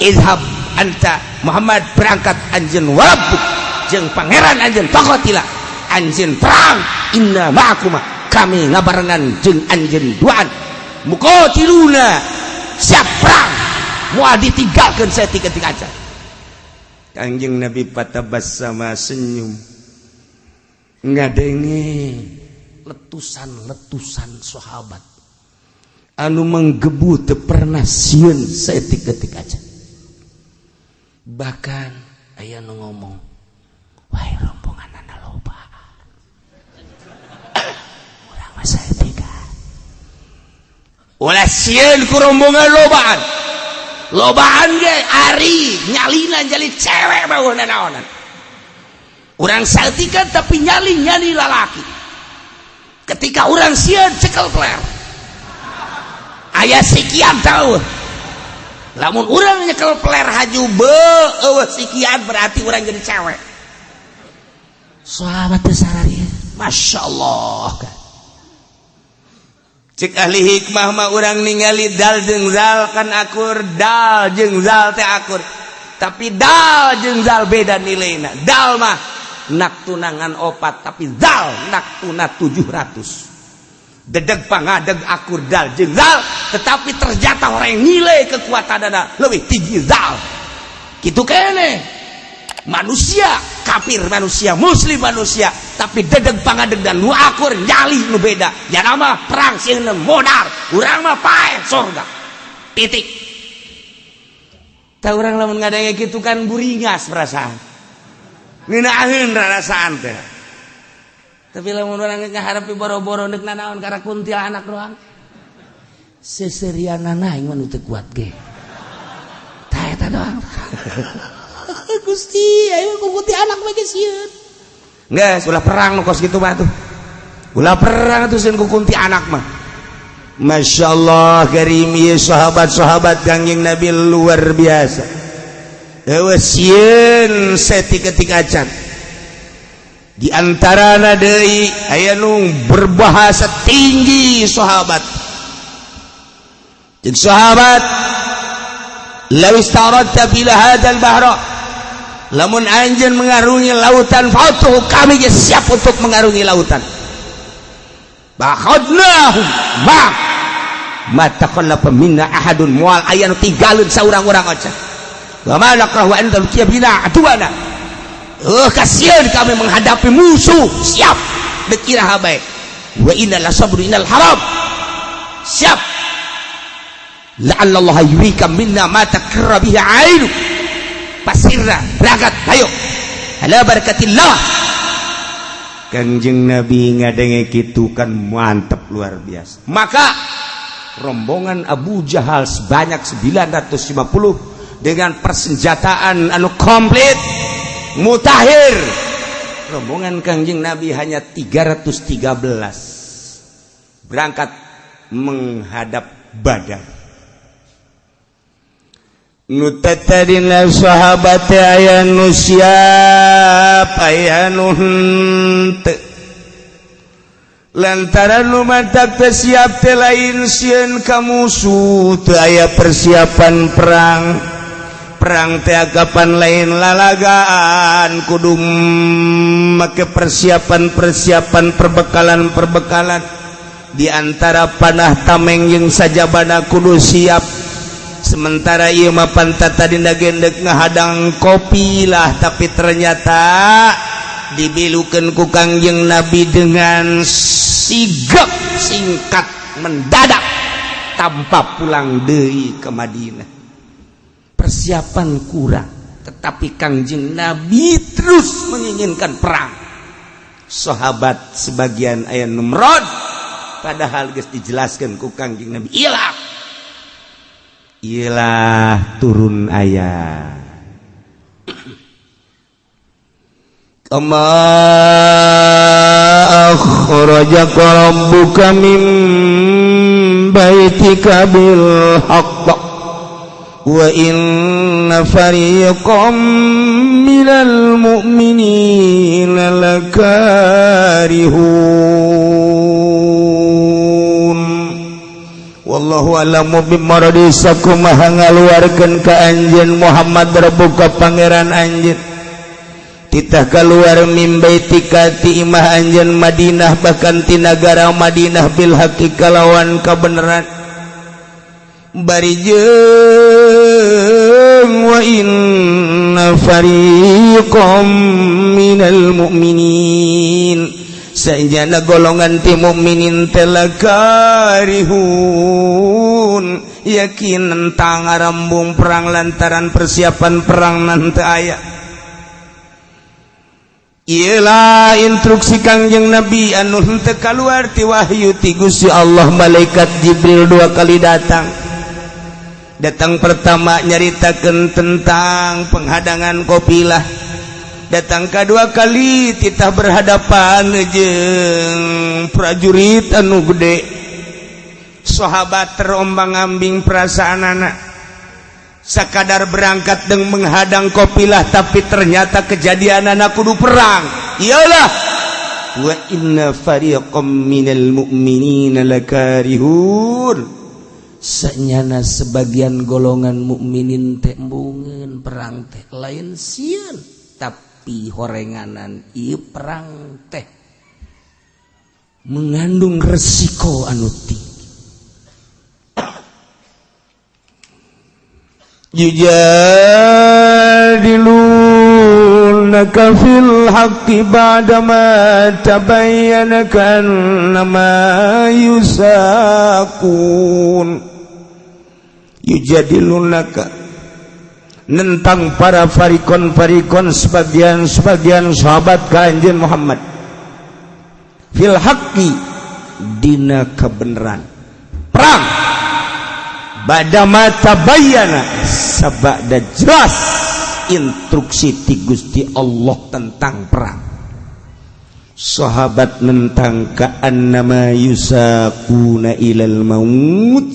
idhab anta Muhammad, berangkat anjeun, warabbuk, jeung pangeran anjeun, faqatila, anjeun perang, inna ma'akuma, kami ngabarengan jeung anjeun duaan, muqatiluna, siap perang, moal ditinggalkeun saketik aja. Kangjeng Nabi fatabassama, senyum ngadenge letusan-letusan sahabat anu menggebu, teu pernah sieun saketik aja. Bahkan aya nu ngomong, wah, rombongan anak loba, urang mah saeutik. Ulah sieun ku rombongan lobaan lobaan ge, ari nyalina nyali cewek mah naonan. Urang saeutikan tapi nyali nyali lalaki. Ketika urang sieun, cekel peler aya sikian tahu. Lamun urang nyekel peler haju be eueuh sikian, berarti urang jadi cewek. Sahabat teh sararia, Masya Allah. Cek ahli hikmah mah, urang ningali dal jeung zal kan akur, dal jeung zal teh akur, tapi dal jeung zal beda nilaina. Dal mah nak tunangan opat, tapi zal nak tuna 700. Dedeg pangadeg akur dal jeung zal, tetapi ternyata orang yang nilai kekuatan dana lebih tinggi zal. Gitu kene manusia kafir manusia, muslim manusia, tapi dedeg pangadeg dan nu akur nyali nu beda ya. Nama perang sieun modal, urang mah paeh surga, titik. Tah, urang lamun ngadenge kitu kan buringas perasaan, ngeunaheun rarasaan teh. Tapi lamun urang ngaharepi boro-boro deuk nanaon, karena kuntilanak doang, seserianana aing mah nu teu kuat ge. Tah, eta doang. Gusti, ayo ku kuntilanak mah geus sieun. Geus ulah perang nu kos kitu mah tuh. Ulah perang tuh sieun ku kuntilanak mah. Masya Allah karim, ieu sahabat-sahabat Kangjeng Nabi luar biasa. Eueuh sieun saketik acan. Di antarana deui aya nu berbahasa tinggi sahabat. Jeung sahabat, law istaradta bila hadzal bahra, lamun anjeun mengarungi lautan fatuh, kami ge siap untuk mengarungi lautan. Bakhadnahum ma ma takhallafa minna ahadun, moal aya nu tinggalun saurang-urang aja. Wa ma nakrahu an talqiya bina aduana, oh kasihan kami menghadapi musuh, siap dek iraha bae. Wa inna la sabru inal haram, siap. La'alla Allah yurika minna ma takarra bihi ainu. Pasirna berangkat, ayo ala barakatillah. Kangjeng Nabi ngadenge kitu kan mantep luar biasa. Maka rombongan Abu Jahal sebanyak 950 dengan persenjataan anu komplit mutakhir, rombongan Kangjeng Nabi hanya 313, berangkat menghadap Badar. Nu tadina sahabat aya nu siap, aya nu henteu, lantaran nu matak teu siap teh lain sieun ka musuh, teu aya persiapan perang. Perang teh kapan lain lalagaan, kudu make persiapan-persiapan, perbekalan-perbekalan, diantara panah, tameng jeung sajabana kudu siap. Sementara ieu mah pantat tadi gendek ngahadang qofilah, tapi ternyata dibilukeun ku Kangjeng Nabi dengan sigap, singkat, mendadak, tanpa pulang deui ke Madinah. Persiapan kurang, tetapi Kangjeng Nabi terus menginginkan perang. Sahabat sebagian aya numrod, padahal geus dijelaskan ku Kangjeng Nabi. Ilah ilah, turun ayat kama akhrajaka rabbuka min baitika bil haqq wa inna fariqam minal mu'minina lakarihun. Wallahu a'lamu bimaradi, sakumaha ngaluarkeun ka anjeun Muhammad rabbuka pangeran anjeun, titah keluar, min baitika ti imah anjeun, Madinah, bahkan ti nagara Madinah, bil haqqi kalawan kabeneran, bari jeung wa inna fariqam minal mu'minin, saenyana golongan ti mukminin teh, lakarihun, yakin tentang ngarembung perang lantaran persiapan perang nanti aya. Iyalah instruksi Kangjeng Nabi anu henteu kaluar ti wahyu ti Gusti Allah. Malaikat Jibril dua kali datang. Datang pertama nyaritakeun tentang penghadangan qofilah, datang kedua kali titah berhadapan jeung prajurit anu gede. Sahabat terombang-ambing perasaan anak, sakadar berangkat dan menghadang qofilah, tapi ternyata kejadian anak kudu perang. Iyalah wa inna fariqam minal mu'minina lakarihun, senyana sebagian golongan mukminin teh embungeun perang teh, lain sieun tapi horenganan ieu perang teh mengandung resiko anu tinggi. Yujadilunaka fil haqqi ba'dama tabayyana ka'annama yusaqun. Yujadilunaka, nentang para farikon-farikon, sebagian-sebagian sahabat ka anjeun Muhammad, fil haqqi dina kebenaran perang, badama tabayyana sabada jelas instruksi ti Gusti Allah tentang perang. Sahabat nentang, ka'annama yusaquna ilal maut,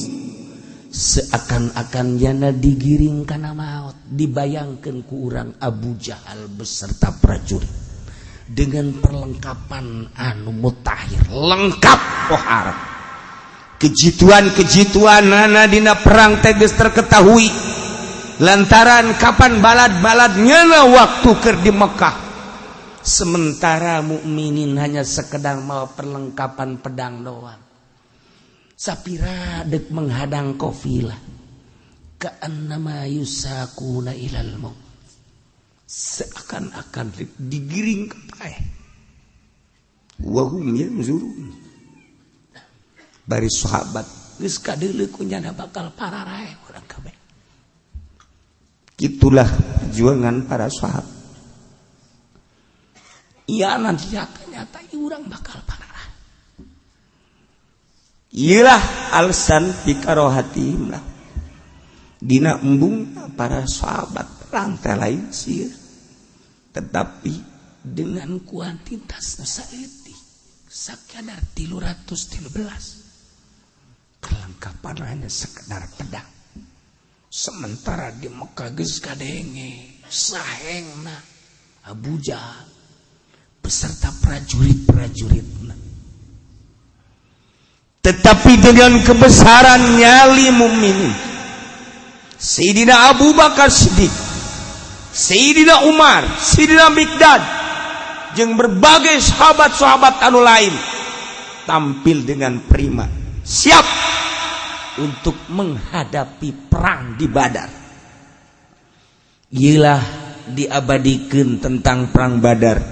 seakan-akan jana digiring kana maut. Dibayangkan ku urang Abu Jahal beserta prajurit dengan perlengkapan anu mutakhir, lengkap pohara, kejituan-kejituan nana dina perang teges terketahui lantaran kapan balad-baladnya waktu keur di Mekah. Sementara mukminin hanya sekedar mau perlengkapan pedang doang, sapira dek menghadang qofilah, ka'annama yusaquna ilal maut, seakan-akan digiring ke paeh, wahum yanzurun. Bari sahabat geus kadeuleu ku nyana bakal pararae urang kabeh. Itulah perjuangan para sahabat. Iya, nanti nyata-nyata urang bakal pararae. Iyalah alasan bikarohatihim lah dina embung para sahabat perang teh lain sih, tetapi dengan kuantitas saeutik, sakadar 313, perlengkapan hanya sekedar pedang. Sementara di Mekah geus kadenge sahengna Abu Jahal beserta prajurit-prajuritna. Tetapi dengan kebesaran nyali mukminin, Sayyidina Abu Bakar Siddiq, Sayyidina Umar, Sayyidina Miqdad jeung berbagai sahabat-sahabat anu lain tampil dengan prima, siap untuk menghadapi perang di Badar. Iyalah diabadikan tentang perang Badar,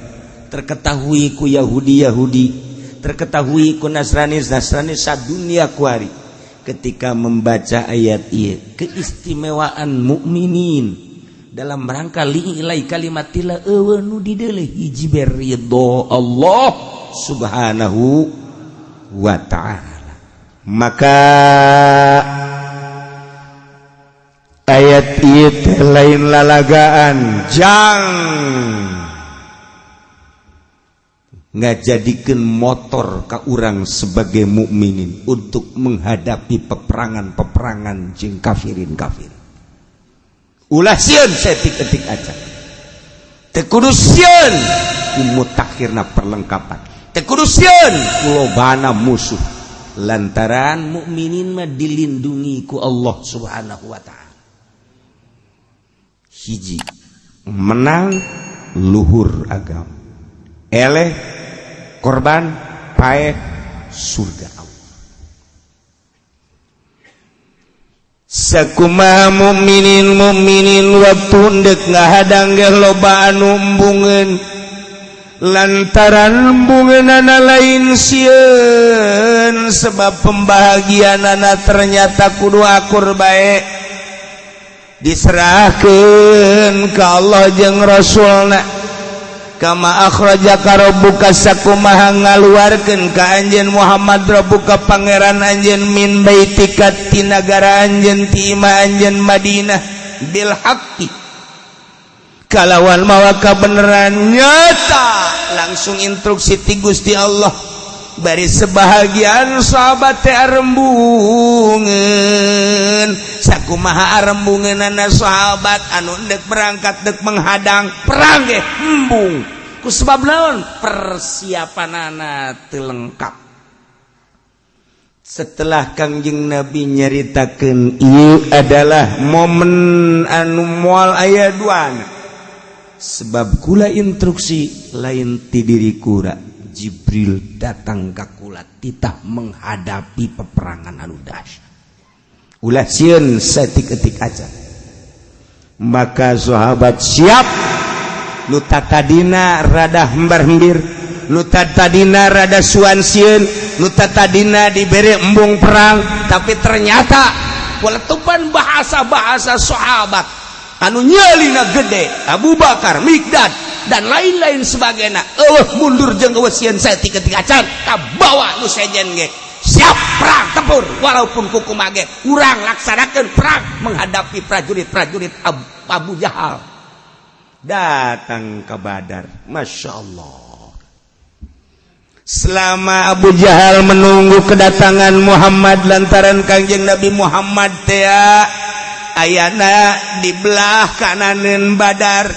terketahui ku Yahudi-Yahudi, terketahui ku Nasrani Nasrani sadunia kuari. Ketika membaca ayat ieu, keistimewaan mukminin dalam rangka li'ilai kalimatillah, euweuh nu dideuleu hiji ridho Allah Subhanahu wa Ta'ala. Maka ayat ieu teh lain lalagaan jang ngajadikeun motor ka urang sebagai mukminin untuk menghadapi peperangan-peperangan jeung kafirin kafir. Ulah sieun saeutik-eutik aja, teu kudu sieun ku mutakhirna perlengkapan, teu kudu sieun ku lobana musuh, lantaran mukminin mah dilindungi ku Allah Subhanahu wa Ta'ala. Hiji menang luhur agama, eleh korban, paeh surga Allah. Sakumaha mukminin mukminin waktu ndek ngahadang ge loba anu embungeun, lantaran embungeunana lain sieun, sebab pembahagianana ternyata kudu akur bae, diserahkeun ka Allah jeung Rasulna. Kama akhrajaka rabbuka, sakumaha ngaluarkeun ka anjeun Muhammad, rabbuka pangeran anjeun, min baitika ti nagara anjeun, ti imah anjeun Madinah, bil haqqi kalawan mawa kabeneran nyata. Langsung instruksi ti Gusti Allah, bari sebahagian sahabat teh arembungeun. Sakumaha arembungeunana sahabat anu dek berangkat, dek menghadang perang ge embung, ku sebab naon? Persiapanana teu lengkap. Setelah Kangjeng Nabi nyaritakeun ieu adalah momen anu moal aya duana, sebab kula instruksi lain ti diri kula, Jibril datang ka kula titah menghadapi peperangan anu dahsyat, ulah sieun saeutik-eutik aja. Maka sahabat siap. Nu tadina rada hembar-hembir, nu tadina rada suan sieun, nu tadina dibere embung perang, tapi ternyata letupan bahasa-bahasa sahabat anu nyalina gede, Abu Bakar, Mikdad, dan lain-lain sebagainya, euweuh mundur jeung euweuh sieun saeutik-eutik acan, kabawa nu sejen ge siap perang tempur. Walaupun kukumaha ge urang laksanakeun perang menghadapi prajurit-prajurit Abu Jahal. Datang ke Badar, Masya Allah. Selama Abu Jahal menunggu kedatangan Muhammad, lantaran Kangjeng Nabi Muhammad teh ayana di belah kananeun Badar,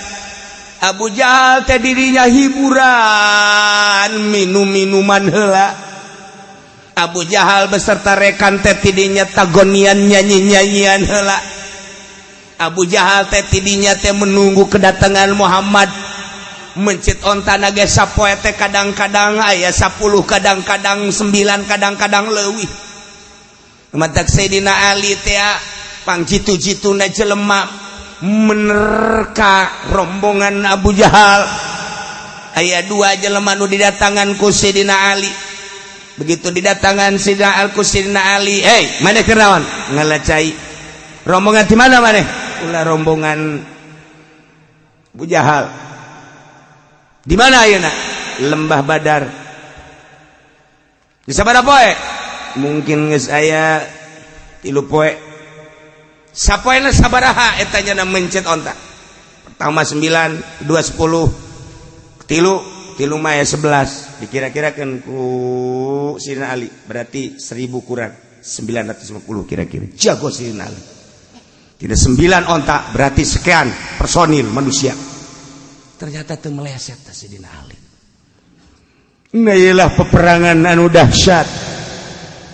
Abu Jahal teh dirinya hiburan, minum minuman heula. Abu Jahal beserta rekan teh tidinya tagonian, nyanyi-nyanyian heula. Abu Jahal teh tidinya teh menunggu kedatangan Muhammad, mencit onta ge sapoe teh kadang-kadang aya 10, kadang-kadang 9, kadang-kadang leuwih. Matak Sayyidina Ali teh pang jitu-jituna jelema menerka rombongan Abu Jahal. Aya dua jelema nu didatangan ku Sayyidina Ali. Begitu didatangan Sayyidina Al ku Sayyidina Ali, "Hei, maneh keur naon?" "Ngala cai." "Rombongan di mana maneh?" "Ulah rombongan Abu Jahal." "Di mana ayeuna?" "Lembah Badar." "Di sabaraha poe?" "Mungkin geus aya 3 poe." "Sapoena sabaraha eta nya mencet onta?" "Pertama 9, 2 10, tilu tilu mah ya 11." Dikira-kirakan ku Sayyidina Ali berarti 1000 kurang 950 kira-kira. Jago Sayyidina Ali. Tidak, sembilan onta berarti sekian personil manusia. Ternyata teu meleset teh Sidina Ali. Nah, iyalah peperangan anu dahsyat,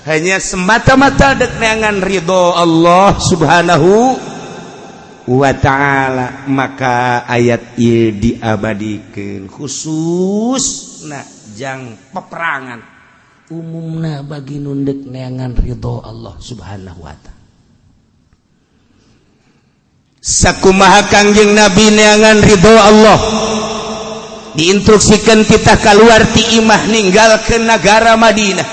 hanya semata-mata dek neangan ridho Allah Subhanahu wa Ta'ala. Maka ayat ieu diabadikeun khusus nah jang peperangan, umumna bagi nu dek neangan ridho Allah Subhanahu wa Ta'ala. Sakumaha Kangjeng Nabi neangan ridho Allah, diinstruksikan kita keluar ti imah, ninggalkeun negara Madinah,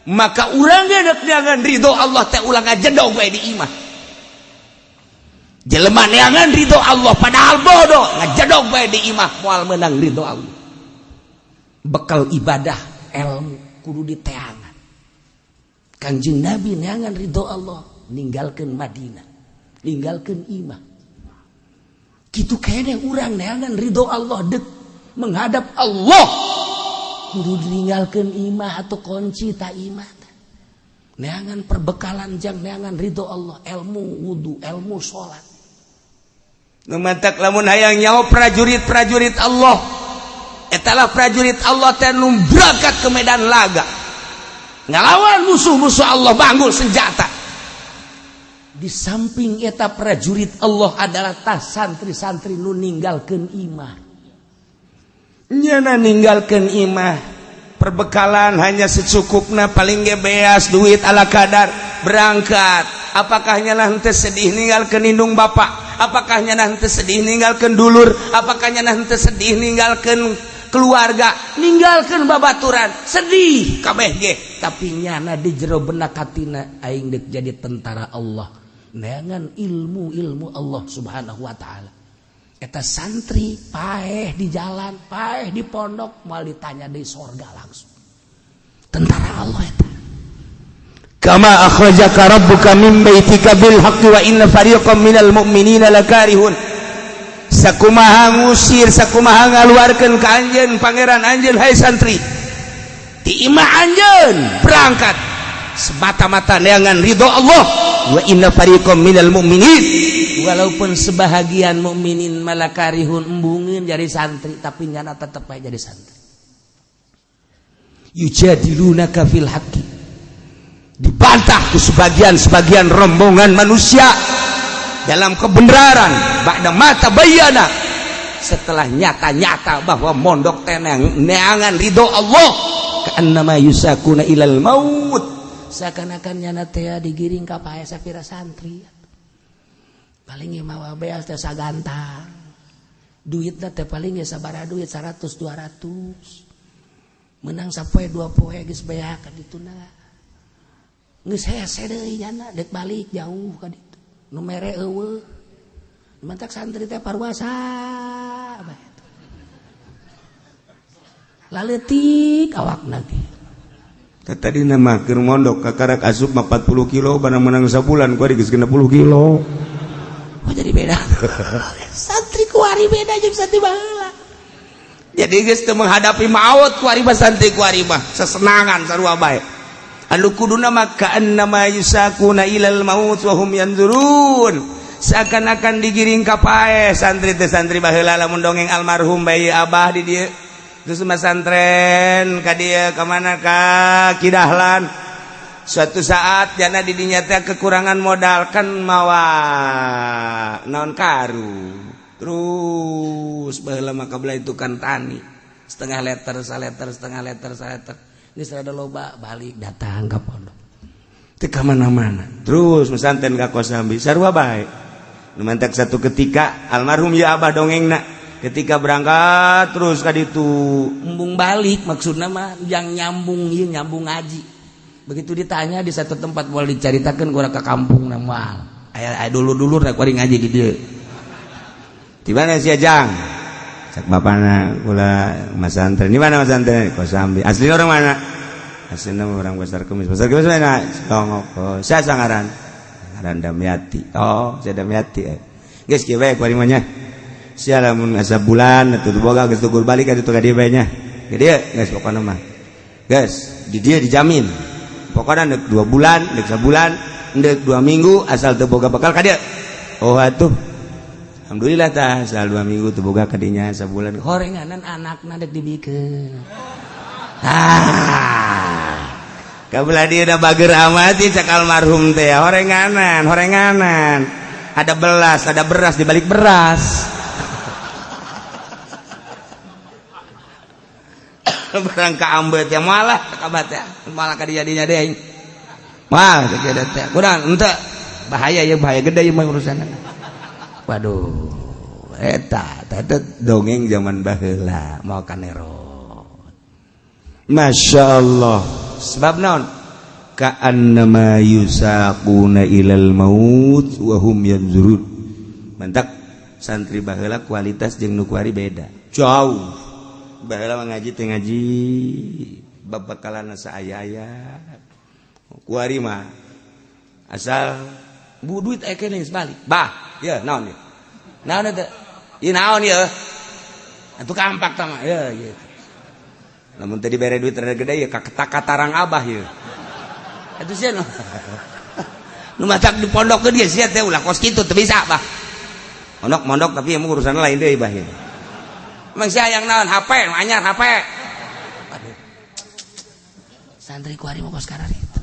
maka urang ge dek neangan ridho Allah teh ulah ngajedog bae di imah. Jelema neangan ridho Allah padahal bodoh, ngajedog bae di imah, moal menang ridho Allah. Bekal ibadah ilmu kudu diteangan. Kanjeng Nabi neangan ridho Allah, ninggalkeun Madinah, ninggalkeun imah. Kitu kene urang neangan ridho Allah, dek menghadap Allah kudu ditinggalkeun imah atau kunci tak imah. Neangan perbekalan jang neangan ridho Allah, ilmu wudu, ilmu salat. Nu mantak lamun hayang nyaho prajurit-prajurit Allah, etalah prajurit Allah teh nu berangkat ke medan laga ngalawan musuh-musuh Allah, banggul senjata. Di samping eta prajurit Allah adalah tas santri-santri nu ninggalkeun imah. Nyana ninggalkeun imah, perbekalan hanya secukupna, paling ge beas duit ala kadar, berangkat. Apakah nyana henteu sedih ninggalkeun indung bapak? Apakah nyana henteu sedih ninggalkeun dulur? Apakah nyana henteu sedih ninggalkeun keluarga, ninggalkeun babaturan? Sedih kabeh ge, tapi nyana di jero benak hatina, aing dek jadi tentara Allah, neangan ilmu-ilmu Allah Subhanahu wa Ta'ala. Eta santri paeh di jalan, paeh di pondok, mal ditanya di sorga langsung. Tentara Allah eta. Kama akhrajaka rabbuka min baitika bil haqqi wa inna fariqam minal mu'minina lakarihun. Sakumaha ngusir, sakumaha ngaluarkeun ka anjeun pangeran anjeun, hai santri, ti imah anjeun berangkat semata-mata neangan ridho Allah, wa inna fariqam minal mu'minin, walaupun sebahagian mukminin malakarihun, embungin jadi santri, tapi nyana tetep aja jadi santri. Yujadilunaka fil haqqi, dibantah ku sebagian-sebagian rombongan manusia dalam kebenaran, ba'da ma tabayyana, setelah nyata-nyata bahwa mondok tenang neangan ridho Allah, ka'annama yusaquna ilal maut, seakan-akan nyana teh digiring ka pae. Sapira santri paling mawa beas teh sagantang, duitna teh paling ya sabaraha duit, 100 200, menang sapoe dua poe geus beak ka dituna, geus hese deui nyana dek balik jauh ka ditu, nu mere eueuh. Mantak santri teh parwasa bae, laletik awakna ge. Tadi nama keur mondok kakarak asup mah 40 kilo, barang menang sabulan kuari geus 60 kilo. Oh, jadi beda santri kuari, beda jeung santri baheula. Jadi geus teu menghadapi maut kuari mah, santri kuari mah sesenangan sarua bae. Anu kuduna mah ka'annama yusaquna ilal maut wa hum yanzurun, seakan-akan digiring ka paeh santri teh. Santri baheula lamun dongeng almarhum bayi abah di dieu, terus masantren ka dieu, ka mana, ka Kidahlan, suatu saat jana di dinya teh kekurangan modal kan, mawa naon, karu. Terus baheula mah kabelah itu kan tani, setengah liter saliter, setengah liter saliter, geus rada loba, balik datang ka pondok. Teu ka mana-mana terus mesantren ka Kosambi sarua bae. Nu mantak satu ketika almarhum ya abah dongengna, ketika berangkat terus ka ditu, embung balik, maksudna mah yang nyambung ieu, nyambung ngaji. Begitu ditanya di satu tempat, boleh diceritakan kurang ke kampung nama aya aya dulu-dulu rek kuari ngaji di dieu. Di mana sih, Jang? Cak bapana, kula masantren. Di mana masantren? Kosambi. Asli orang mana? Aslinya orang Pasar Kemis. Pasar Kemis mana? Songok. Oh, saya sangaran ngaran Damiati. Oh, saya Damiati, eh. Geus kieu bae kuari mah nya. Sia lamun asa bulan atuh boga geus tukur balik ka ditu ka dieu bae nya. Ka dieu geus, pokona mah. Geus, di dieu dijamin. Pokona dek 2 bulan, dek sabulan. Ndek 2 minggu asal teu boga bekal ka dieu. Oh atuh, alhamdulillah tah, asal 2 minggu teu boga kadinya, sabulan horenganan anakna dek dibikeun. Ah, kabelah dia udah bager amat sih, cek almarhum teh, horenganan horenganan ada belas, ada beras di balik beras. Barang ka ambet ya, malah kabat ya, malah ka jadinya deh, wah teh kurang ente, bahaya ya, bahaya gede ya mah urusan. Waduh, eta eta dongeng zaman baheula mau kanerot. Masya Allah, sebab naon? Ka'annama yusaquna ilal maut wa hum yanzurun. Mantak santri baheula kualitas jeung nu kuari beda jauh. Baheula mah ngaji teh ngaji babakalan saaya-aya. Kuari mah asal bu duit aya keneh geus balik. Bah, ya naon ya? Naon eta? Ieu naon ieu? Atuh kampak tah mah ya gitu. Lamun tadi bere duit rada gede ya katarang abah ya. Atuh sia nu matak di pondok ge sia teh ulah kos kitu, teu bisa bah. Mondok mondok, tapi emang urusan lain deui bah ya. Emang sia yang naon, HP, nu anyar HP. Aduh. Santri kuari mah kos itu.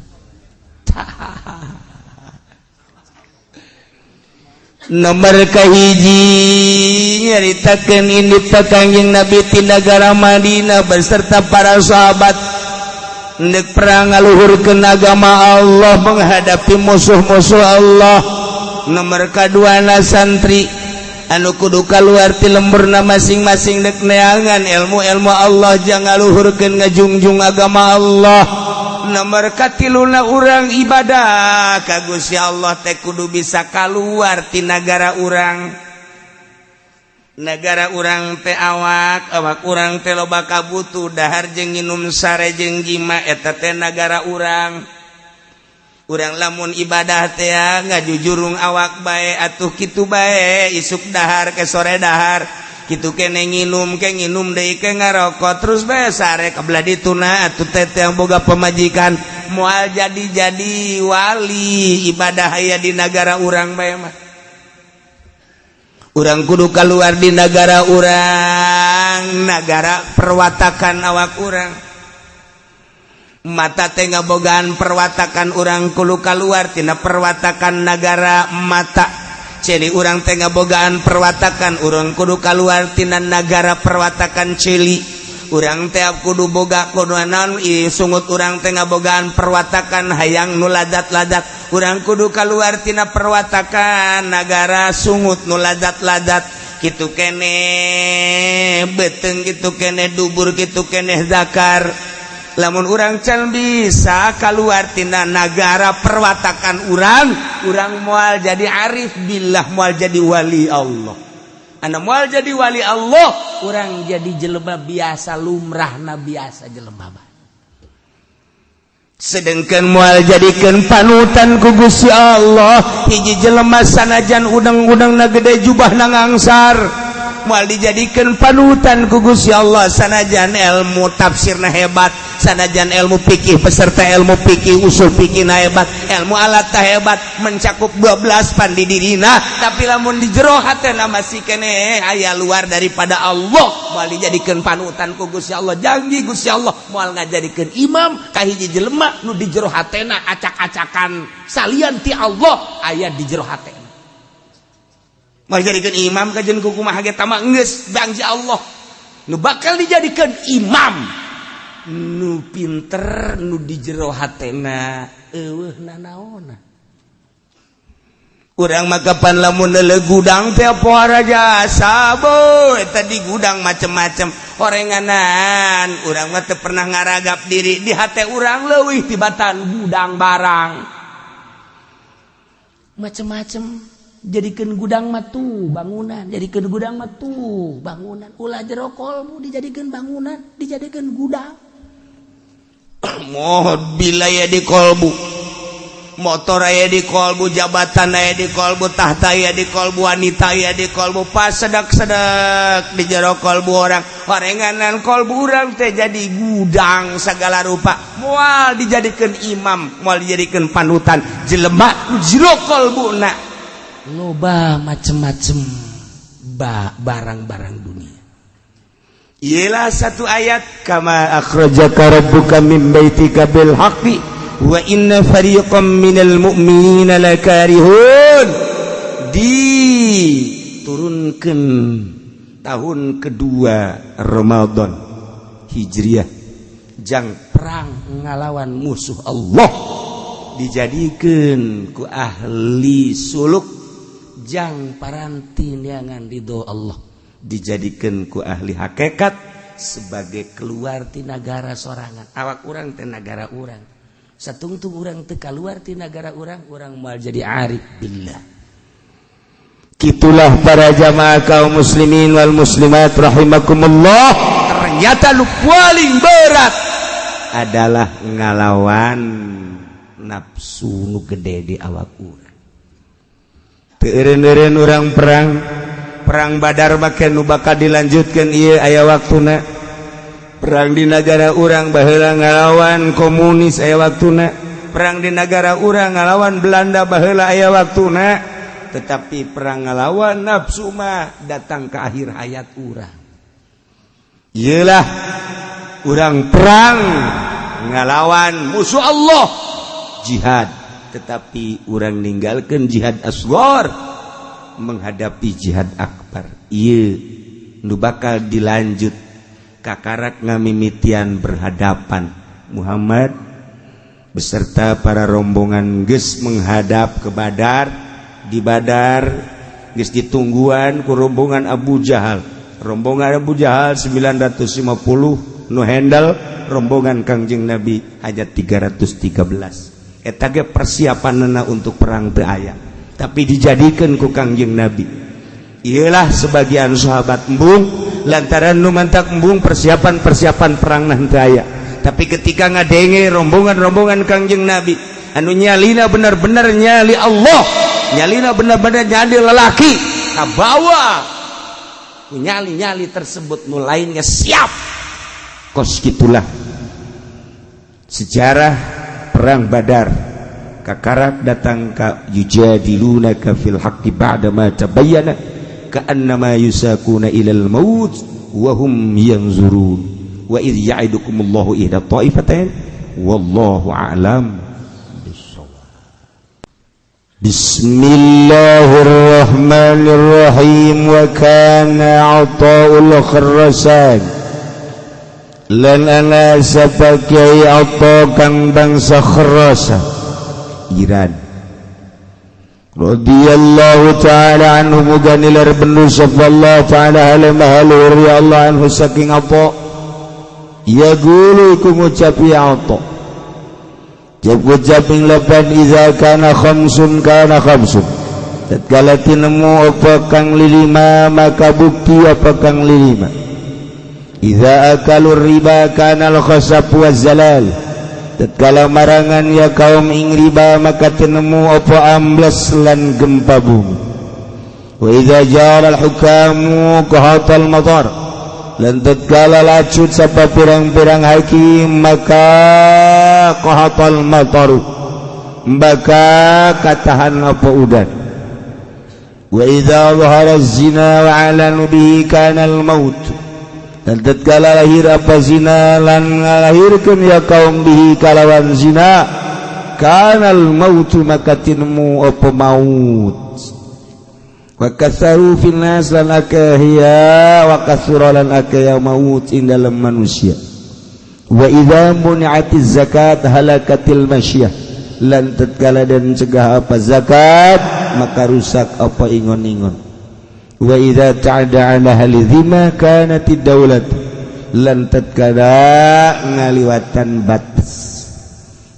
Nomor kahiji nyaritakeun ini Kangjeng Nabi ti nagara Madinah beserta para sahabat ndek perang ngaluhurkeun agama Allah menghadapi musuh-musuh Allah. Nomor kaduana, santri anu kudu kaluar ti lemburna masing-masing dek neangan ilmu-ilmu Allah jang ngaluhurkeun, ngajungjung agama Allah. Nomor katiluna, urang ibadah ka Gusti Allah teh kudu bisa keluar ti nagara urang. Negara urang teh awak awak urang teh loba kabutuh dahar jeung nginum, sare jeung jima, eta teh nagara urang. Urang lamun ibadah teh ngajujurung awak bae atuh, kitu bae, isuk dahar ke sore dahar, kitu kene, nginum ke nginum deui ke, ngarokok terus bae, sare kebelah dituna atuh. Teh yang boga pemajikan moal jadi-jadi wali ibadah aya di nagara urang bae mah. Urang kudu keluar di negara urang, negara perwatakan awak urang. Mata teh ngabogaan perwatakan, urang kudu keluar tina perwatakan negara mata. Celi urang teh ngabogaan perwatakan, urang kudu keluar tina negara perwatakan celi. Urang teh kudu boga kudu naon, sungut urang teh ngabogaan perwatakan hayang nu ladat-ladat, urang kudu keluar tina perwatakan nagara sungut nu ladat-ladat. Kitu kene beteng, kitu kene dubur, kitu kene zakar. Lamun urang can bisa keluar tina nagara perwatakan urang, urang moal jadi arif billah, moal jadi wali Allah. Anda moal jadi wali Allah, urang jadi jelema biasa, lumrahna biasa jelema bae. Sedangkan moal jadikan panutan ku Gusti Allah hiji jelema sanajan udang-udang na gede, jubah na ngangsar. Moal dijadikan panutan ku Gusti Allah sanajan ilmu tafsirna hebat, sanajan ilmu fikih, peserta ilmu fikih, usul fikih na hebat, ilmu alat hebat, mencakup 12 pan di dirina, tapi lamun di jero hatena masih kene aya luar daripada Allah, moal dijadikan panutan ku Gusti Allah. Janji Gusti Allah moal ngajadikeun imam ka hiji jelema nu di jero hatena acak-acakan salian ti Allah aya di jero hatena. Moal dijadikan imam kajen kumaha ge tama geus janji Allah. Nu bakal dijadikan imam nu pinter, nu di jero hatena eueuh nanaona. Urang mah kapan lamun neuleuh gudang teh pohara jasa bo, eta di gudang macem-macem orenganan. Urang mah teu pernah ngaragap diri di hate urang leuwih tibatan gudang barang macem-macem. Jadikan gudang matu bangunan, jadikan gudang matu bangunan, ulah jero kolbu dijadikan bangunan, dijadikan gudang. Mohon bila ya di kolbu. Motor aya di kolbu, jabatan aya di kolbu, tahta aya di kolbu, wanita aya di kolbu, pas sedak-sedak di jero kolbu orang. Orenganan kolbu urang teh jadi gudang segala rupa. Moal dijadikan imam, moal dijadikan panutan. Jelema nu jero kolbuna loba macem-macem barang-barang dunia. Ialah satu ayat, kama akhrajaka rabbuka min baitika bil haqqi wa inna fariqam minal mu'minina lakarihun. Diturunkan tahun kedua Ramadan Hijriah, jang perang ngalawan musuh Allah, dijadikan ku ahli suluk jang paranti neangan ridho Allah, dijadikan ku ahli hakikat sebagai keluar ti nagara sorangan. Awak urang teh nagara urang, satungtung urang teu kaluar ti nagara urang, urang moal jadi arif billah. Gitulah para jamaah kaum muslimin wal muslimat rahimakumullah. Ternyata lu paling berat adalah ngalawan nafsu nu gede di awak urang. Teu eureun-eureun urang perang perang Badar, make nu bakal dilanjutkan ieu aya waktuna. Perang di negara urang baheula ngalawan komunis aya waktuna, perang di negara urang ngalawan Belanda baheula aya waktuna, tetapi perang ngalawan nafsu mah datang ke akhir hayat urang. Iyalah urang perang ngalawan musuh Allah, jihad, tetapi urang ninggalkan jihad asghar menghadapi jihad akbar. Iya nu bakal dilanjut, kakarak ngamimitian berhadapan. Muhammad beserta para rombongan geus menghadap ke Badar. Di Badar geus ditungguan ku rombongan Abu Jahal. Rombongan Abu Jahal 950 nu handle, rombongan Kangjeng Nabi hanya 313. Eta ge persiapanna untuk perang teu aya, tapi dijadikan ku Kangjeng Nabi. Iyalah sebagian sahabat embung lantaran nu mantak embung persiapan-persiapan perang nanti aya. Tapi ketika ngadenge rombongan-rombongan Kangjeng Nabi anu nyalina benar-benar nyali Allah, nyalina benar-benar nyali lelaki, kabawa nyali-nyali tersebut, nu lainnya siap. Kos gitulah sejarah perang Badar, kakarak datang ka yujadilunaka fil haqqi ba'da ma tabayyana ka'annama yusaquna ilal maut wa hum yanzurun wa idh ya'idukumullahu ihda ta'ifatain wallahu a'lam bissawab. Bismillahirrahmanirrahim. Wa kana Athaul Khurasan, lan ana sapa Kiai Atha kang bangsa Khurasan Iran, radhiyallahu ta'ala anhu, muga nilar bendu sapa Allah ta'ala halemah luhur ya Allah anhu saking apa ya gulu iku ngucap ya Atha. Jab ngucap ing lepan iza kana khamsun kana khamsun, tatkala tinemu apa kang lilima maka bukti apa kang lilima. Iza akalur riba kana al khasab wa zalal, tatkala marangan ya kaum ing riba maka tinemu apa ambles lan gempa bumi. Wa idza jara al hukamu qahatal matar, lan tatkala lacut sapa pirang-pirang hakim maka qahatal mataru, maka katahan apa udan. Wa idza zahara zina wa alanu bihi kana al maut, dan tatkala lahir apa zina lan ngalahirkeun ya kaum bihi kalawan zina kanal mautu maka tinemu apa maut. Wa katsaru fil nas lan akeh ya wa katsura lan akeh ya maut ing dalam manusia. Wa idza muni'atiz zakat halakatil masyiyah, lan tatkala dan cegah apa zakat maka rusak apa ingon-ingon. Wa idza ta'ada ala ahli dhimma kanatid daulat, lan tatkala ngaliwatan batas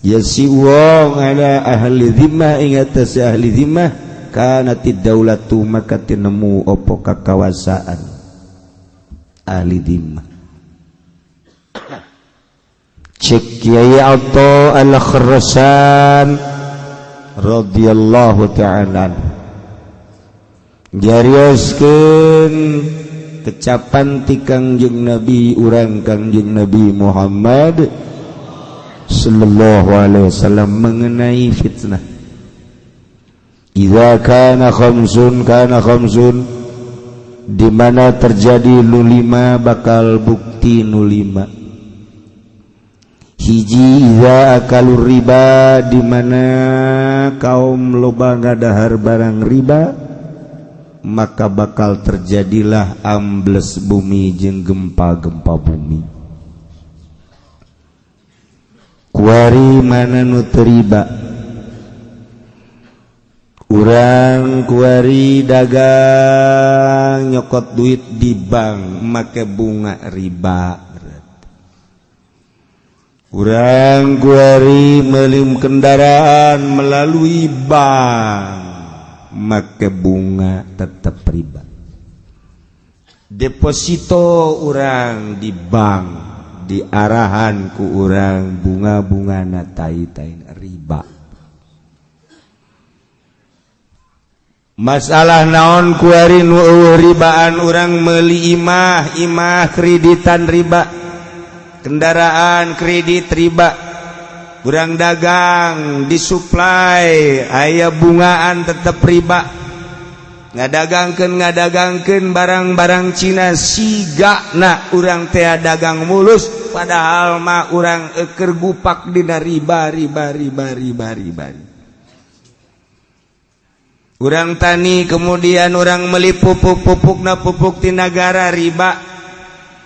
ya si wong ala ahli dhimmah ing atas ahli dhimmah kanatid daulatu maka tinemu apa kakawasaan ahli dhimmah. Cek Kiai Atha Al-Khurasan. radhiyallahu ta'ala jarioskeun kecapan ti Kangjeng Nabi urang, Kangjeng Nabi Muhammad sallallahu alaihi wasallam mengenai fitnah. Idza kana khamsun kana khamsun, di mana terjadi nu lima bakal bukti nu lima. Hiji, idza akalur riba, di mana kaum loba ngadahar barang riba, maka bakal terjadilah ambles bumi jeung gempa-gempa bumi. Kuari mana nu teu riba? Urang kuari dagang, nyokot duit di bank make bunga riba. Urang kuari meuli kendaraan melalui bank make bunga, tetap riba. Deposito urang di bank diarahan ku urang bunga-bunga na tai-tai riba. Masalah naon kuari nu eueuh ribaan? Urang meuli imah, imah kreditan riba, kendaraan kredit riba, urang dagang disuplai aya bungaan tetep riba, ngadagangkeun ngadagangkeun barang-barang Cina siga na urang teh dagang mulus, padahal mah urang eker gupak dina riba, riba, riba, riba, riba. Urang tani, kemudian urang meli pupuk, pupukna pupuk ti nagara, riba.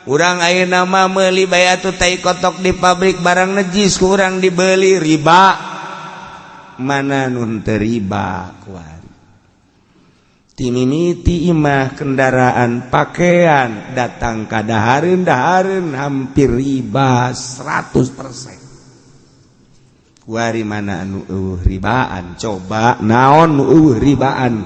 Urang ayeuna mah meuli bae atuh tai kotok di pabrik, barang najis ku urang dibeli, riba. Mana nu teu riba kuari? Timimiti imah, kendaraan, pakaian, datang ka dahareun, dahareun hampir riba 100%. Kuari mana anu eueuh ribaan? Coba, naon nu eueuh ribaan?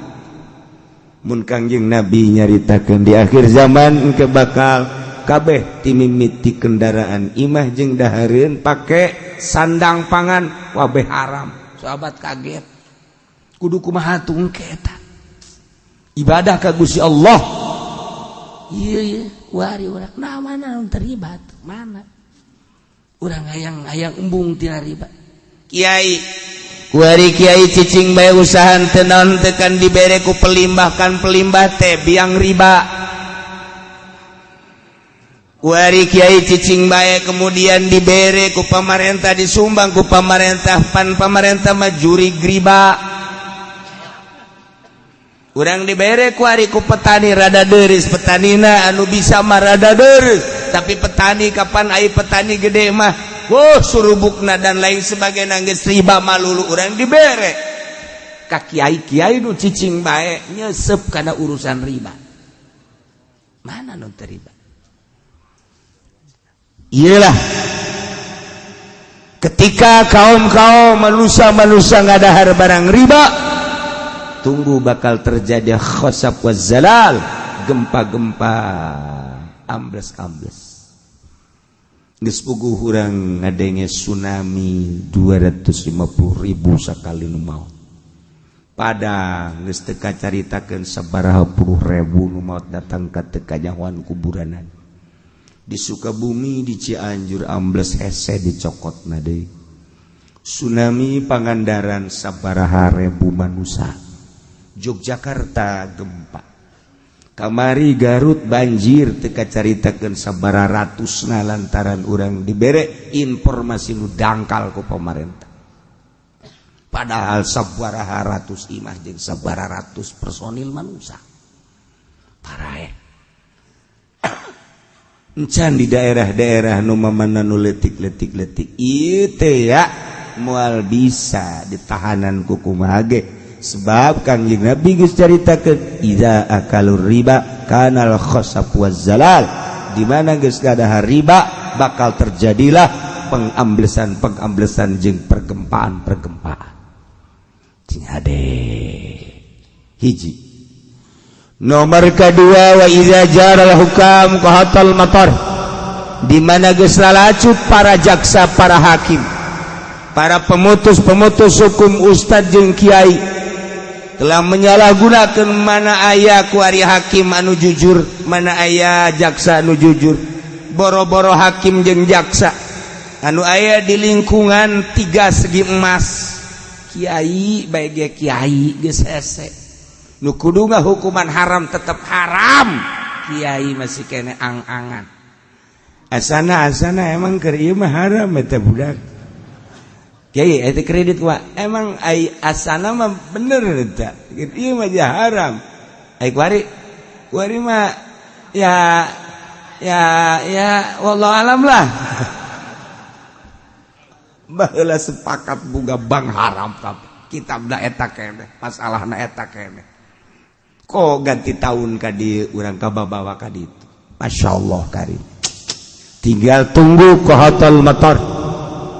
Mun Kangjeng Nabi nyaritakeun di akhir zaman engke bakal kabeh timimiti kendaraan, imah jeung dahareun, pake sandang pangan wabeh haram. Sahabat kaget, kudu kumaha tuh engke eta ibadah ka Gusti Allah? Iya iya, kuari urang nah mana nu terlibat? Mana urang hayang hayang embung tina riba? Kiai kuari, kiai cicing bae usahan teu naon teu kan dibere ku pelimbah, kan pelimbah teh biang riba. Kuari kiai cicing bae, kemudian dibere ku pamarentah, disumbang ku pamarentah, pan pamarentah mah jurig riba. Urang dibere kuari ku petani, rada deris petanina, anu bisa mah rada deris, tapi petani kapan ai petani gede mah, wow, surubukna dan lain sebagainya geus riba malulu. Urang dibere ka kiai, kiai nu cicing bae nyesep kana urusan riba. Mana nu teu riba? Iyalah, ketika kaum-kaum manusia-manusia ngadahar barang riba, tunggu bakal terjadi khosab wa zalal, gempa-gempa, ambles-ambles. Geus puguh urang ngadenge tsunami 250 ribu sakali nu maot. Padang geus teu kacaritakeun sabaraha puluh ribu nu maot datang ka teu kanyahoan kuburanan. Di Sukabumi, di Cianjur ambles hese dicokotna deui. Tsunami Pangandaran sabaraha ribu manusia. Yogyakarta gempa. Kamari Garut banjir teu kacaritakeun sabaraha ratusna lantaran urang dibere informasi nu dangkal ku pemerintah. Padahal sabaraha ratus imah jeung sabaraha ratus personil manusia paraeh. Encan di daerah-daerah nu mamana nu leutik-leutik leutik ieu teh ya moal bisa ditahanan ku kumaha ge, sebab Kangjeng Nabi geus caritakeun idza akalur riba kanal khasab waz zalal, di mana geus gadahar riba bakal terjadilah pengamblesan-pengamblesan jeung pergempaan-pergempaan. Cing hade. Hiji. Nomor kedua, wa idza jaral hukam qahatal matar, di mana geus lalacut para jaksa, para hakim. Para pemutus-pemutus hukum, ustad jeung kiai telah menyalahgunakan. Mana aya kuari hakim anu jujur? Mana aya jaksa anu jujur? Boro-boro hakim jeung jaksa anu aya di lingkungan tiga segi emas, kiai baik kiai geus hese. Nu kudu hukuman haram tetap haram, kiai masih kene ang-angan, asana asana emang keur ieu mah haram eta budak. Kiai eta kredit wa emang ai asana mah bener eta ieu mah haram. Ai kuari kuari mah ya ya ya, wallahu alam lah. Baheula sepakat buga bank haram kitab da eta keneh, masalahna eta keneh. Kok ganti tahun ka dieu urang kababawa ka ditu. Masya Allah karim, tinggal tunggu kohotul motor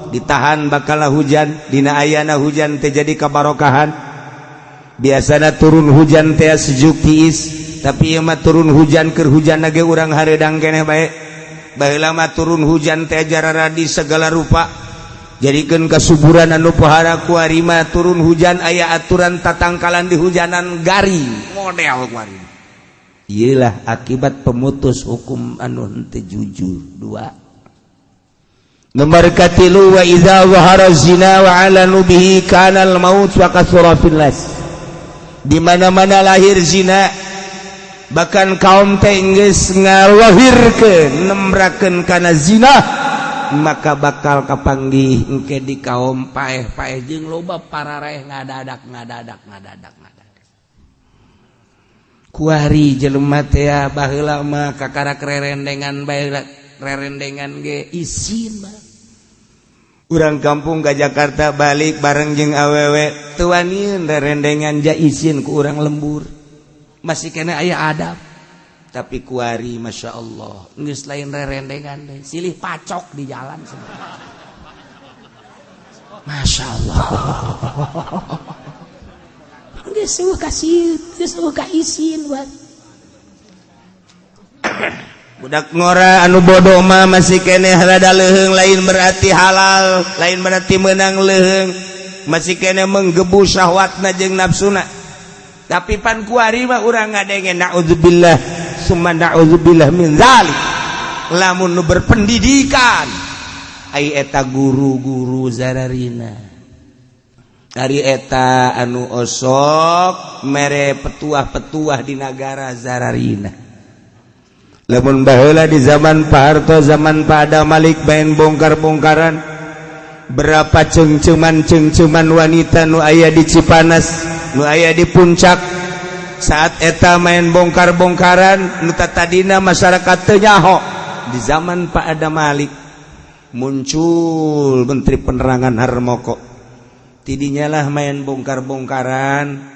ditahan bakal hujan. Dina ayana hujan teh jadi kabarokahan. Biasanya turun hujan teh sejuk tiis, tapi ieu mah turun hujan keur hujan ge urang hareudang keneh bae. Baheula mah turun hujan teh jararadi segala rupa, jadikeun kasuburan anu pohara. Kuari mah turun hujan aya aturan tatangkalan di hujanan garing model kuari. Iyalah akibat pemutus hukum anu henteu jujur. Dua. Nomor katilu, wa idza zahara zina wa alanu bihi kana al maut wa kathura fil nas. Di mana-mana lahir zina, bahkan kaum teh geus ngalahirkeun nembrakeun kana zina, maka bakal kapanggih engke di kaum paeh-paeh jeung loba pararaeh ngadadak ngadadak ngadadak ngadadak. Kuari jelema teh baheula mah kakarak rerendengan bae, rerendengan ge isin mah. Urang kampung ke Jakarta balik bareng jeung awewe teu waniun rerendengan, ja isin ku urang lembur, masih kena aya adab. Tapi kuari Masya Allah, geus lain rerendengan deh, silih pacok di jalan semua. Masya Allah, geus eueuh kasih, geus eueuh ka isin buat budak ngora. Anu bodoh mah masih kene rada leuheung, lain berarti halal, lain berarti menang leuheung, masih kene menggebu syahwatna jeung nafsuna. Tapi pan kuari mah urang ngadenge, naudzubillah summa naudzubillah min zalik. Lamun nu berpendidikan, ai eta guru-guru zararina, ari eta anu osok mere petuah-petuah di nagara zararina. Lamun baheula di zaman Pak Harto, zaman Pak Adam Malik main bongkar-bongkaran, berapa cengceman-cengceman wanita nu aya di Cipanas, nu aya di Puncak. Saat eta main bongkar-bongkaran, nu tadina masyarakat teu nyaho. Di zaman Pak Adam Malik muncul Menteri Penerangan Harmoko, tidinya lah main bongkar-bongkaran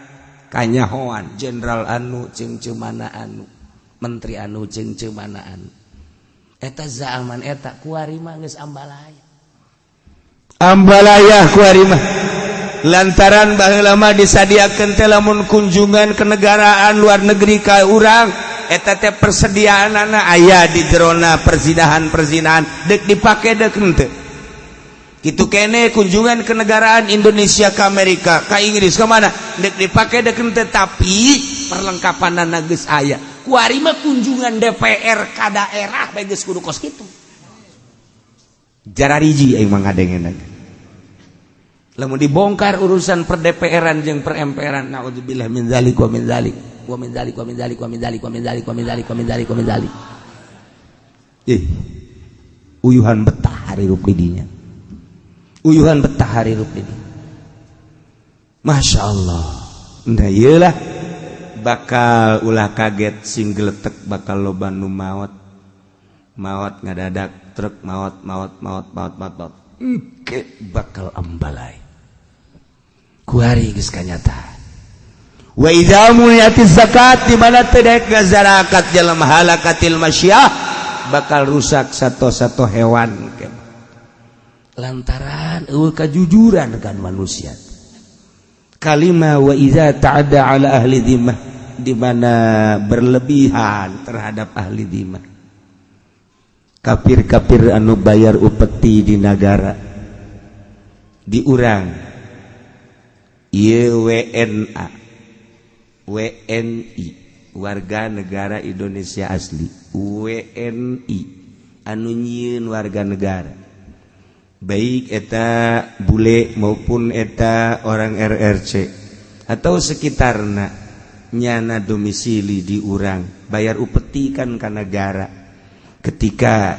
kanyahoan jenderal anu cengcemana anu, menteri anu cengcemana anu. Eta zaman eta. Kuari mah geus ambalaya ambalaya kuari mah, lantaran baheula mah disadiakeun teh lamun kunjungan kenegaraan luar negeri ka urang, eta teh persediaanana aya di jerona perzinahan-perzinahan, dek dipake dek henteu. Kitu kene kunjungan kenegaraan Indonesia ke Amerika, ke Inggris, ke mana, dek dipake dek henteu, tapi perlengkapan geus aya. Kuari mah kunjungan DPR ka daerah bae geus kudu kos kitu. Jarariji aing mah ngadengeuna lamun dibongkar urusan per DPR-an jeung per MPR-an. Naudzubillah min zalik wa min zalik wa min zalik wa min zalik wa min zalik wa min zalik wa min zalik wa min zalik wa min zalik. Ih, uyuhan betah hirup di dinya, uyuhan betah hirup di dinya. Masya Allah. Nah, iyalah bakal ulah kaget sing geletek, bakal loba nu maot maot ngadadak truk maot maot maot maot maot maot. Engke bakal ambalai kuari geus kanyata. Wa idza muniati zakat, di mana teu daek ngazarakat jelema, halakatil masyah, bakal rusak satu-satu hewan lantaran eueuh kajujuran kan manusia. Kalima, wa idza ta'adda ala ahli dhimmah, di mana berlebihan terhadap ahli dhimmah, kafir-kafir anu bayar upeti di negara. Di urang ieu WNA, WNI, warga negara Indonesia asli, WNI anu nyieun warga negara, baik eta bule maupun eta orang RRC atau sekitarna, nyana domisili di urang, bayar upeti kan ka negara. Ketika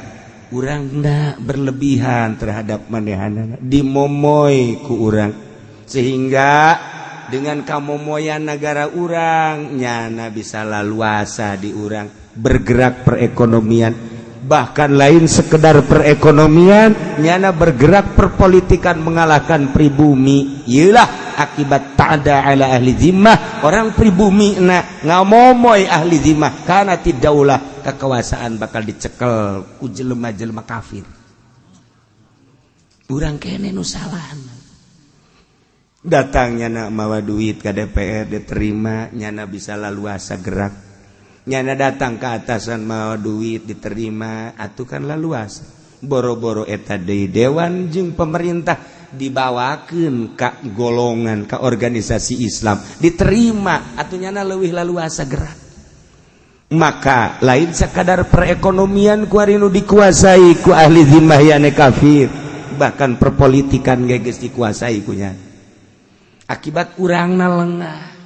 urang berlebihan terhadap manehanana, dimomoy ku urang, sehingga dengan kamomoyan negara urang, nyana bisa laluasa di urang bergerak perekonomian. Bahkan lain sekedar perekonomian, nyana bergerak perpolitikan, mengalahkan pribumi. Iyalah akibat ta'da ala ahli zimmah. Orang pribumi na ngamomoy ahli zimmah karena tidaulah kekuasaan bakal dicekel ku jelema-jelema kafir. Urang kene nu salah. Datang nyana mawa duit ke DPR, diterima, nyana bisa laluasa gerak. Nyana datang ke atasan mawa duit, diterima atuh kan laluasa. Boro-boro eta deui, dewan jeung pemerintah dibawakeun ka golongan, ka organisasi Islam, diterima atuh, nyana leuwih laluasa gerak. Maka lain sekadar perekonomian ku nu dikuasai ku ahli zimmah yane kafir, bahkan perpolitikan geus dikuasai kunya akibat urangna lengah.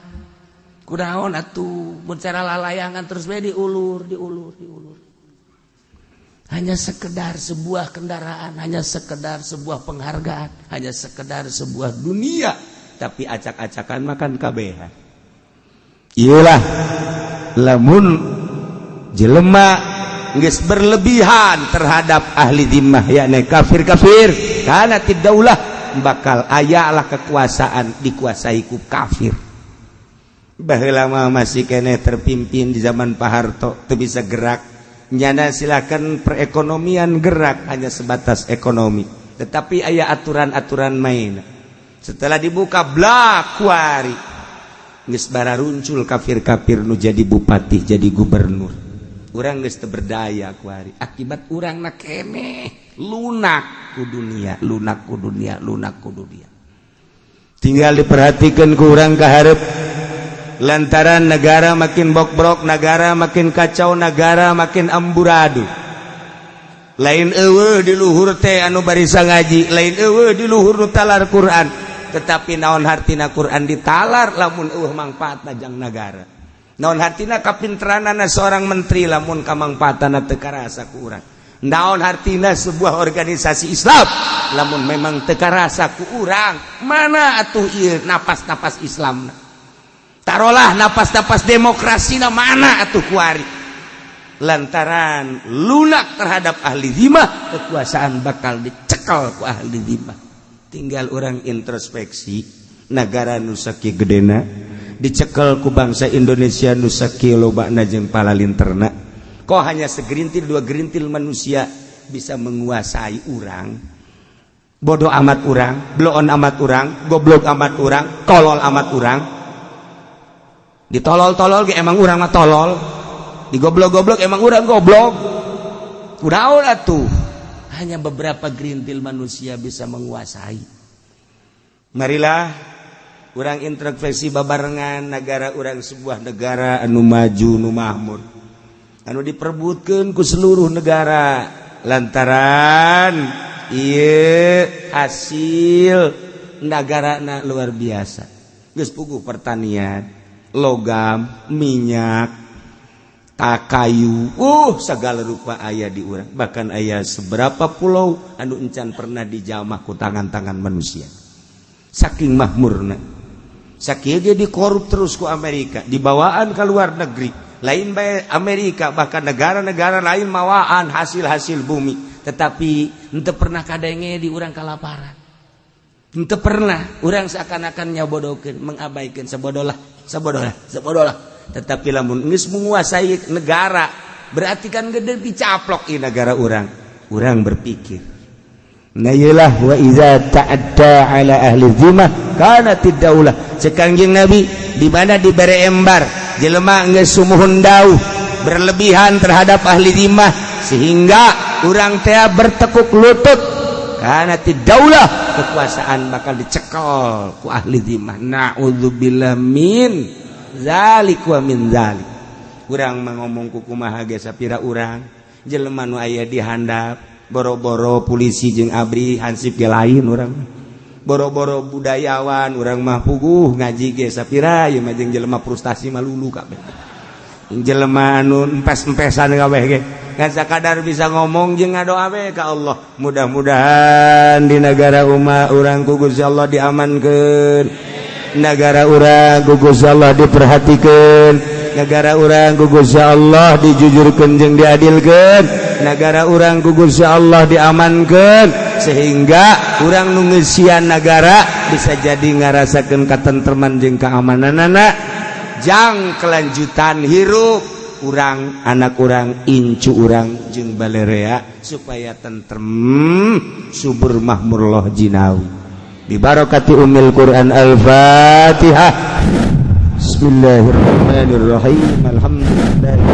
Kunaon atuh mun cara lalayangan terus we diulur, diulur, diulur? Hanya sekedar sebuah kendaraan, hanya sekedar sebuah penghargaan, hanya sekedar sebuah dunia, tapi acak-acakan makan kabehan. Iyalah, lamun jelema geus berlebihan terhadap ahli zimmah yakni kafir-kafir, karena tidaulah bakal ayalah kekuasaan dikuasai ku kafir. Baheula mah masih kene terpimpin di zaman Pak Harto, teu bisa gerak nyana. Silakan perekonomian gerak hanya sebatas ekonomi, tetapi aya aturan-aturan main. Setelah dibuka blak kuari geus bararuncul kafir-kafir nu jadi bupati, jadi gubernur. Urang geus teu berdaya kuari akibat urangna keneh lunak ku dunia, lunak ku dunia, lunak ku dunia. Tinggal diperhatikan ku urang ka hareup, lantaran negara makin bokbrok, negara makin kacau, negara makin amburadul. Lain eueuh di luhur teh anu barisa ngaji, lain eueuh di luhur nu talar Quran, tetapi naon hartina Quran ditalar lamun eueuh mangfaatna jang nagara? Naon hartina kapinteranana seorang menteri lamun kamangfaatana teu karasa ku urang? Naon hartina sebuah organisasi Islam lamun memang teu karasa ku urang? Mana atuh ieu napas-napas Islam? Tarolah napas-napas demokrasi na mana atuh kuari? Lantaran lunak terhadap ahli zimah, kekuasaan bakal dicekel ku ahli zimah. Tinggal orang introspeksi, negara nu sakieu gedena dicekel ku bangsa Indonesia nu sakieu lobana jeung palalinterna. Kok hanya segerintil dua gerintil manusia bisa menguasai urang? Bodoh amat urang, bloon amat urang, goblok amat urang, tolol amat urang. Ditolol-tolol ge emang urang mah tolol, digoblok-goblok emang urang goblok. Kunaon atuh hanya beberapa gerintil manusia bisa menguasai? Marilah urang introspeksi babarengan. Negara urang sebuah negara anu maju, nu makmur, anu diperbutkan ku seluruh negara lantaran ieu hasil negara luar biasa. Geus puguh pertanian, logam, minyak, tak kayu, segala rupa aya di urang. Bahkan aya seberapa pulau anu encan pernah dijamah ku tangan-tangan manusia, saking makmurna. Sakieu ge dikorup terus ku Amerika, dibawaan ke luar negeri. Lain bae Amerika, bahkan negara-negara lain mawaan hasil-hasil bumi, tetapi henteu pernah kadenge di urang kalaparan. Henteu pernah. Urang seakan-akan nyabodokeun, mengabaikan, sabodolah, sabodolah, sabodolah. Tetapi lamun geus menguasai negara, berarti kan gede dicaplok di negara urang. Urang berpikir. Nah, iyalah, wa iza ta'adda ala ahli zimmah kanatid daulah. Cek Kangjeng Nabi, di mana dibere embar jelema geus sumuhun dauh berlebihan terhadap ahli zimmah, sehingga urang teh bertekuk lutut. Kanati daulah, kekuasaan bakal dicekel ku ahli zimah. Naudzubillah min zalik wa min zalik. Urang mah ngomong ku kumaha ge, sapira urang jelema nu aya di handap, boro-boro polisi jeung ABRI, hansip ge lain. Urang boro-boro budayawan, urang mah puguh ngaji ge sapira. Ieu mah jeung jelema frustasi mah lulu kabeh, jelema anu empes-empesan kabeh ge. Ngan sakadar bisa ngomong jeung ngadoa we ka Allah, mudah-mudahan di negara umat urang ku Gusti Allah diamankeun, negara urang ku Gusti Allah diperhatikeun, negara urang ku Gusti Allah dijujurkeun jeung diadilkeun, negara urang ku Gusti Allah diamankeun, sehingga urang nu ngeusian negara bisa jadi ngarasakeun katentreman jeung keamananana jang kelanjutan hirup urang, anak urang, incu urang jeung balerea, supaya tentrem, subur, makmur, loh jinawi. Bibarakati umil Quran. Al-Fatihah. Bismillahirrahmanirrahim. Alhamdulillah.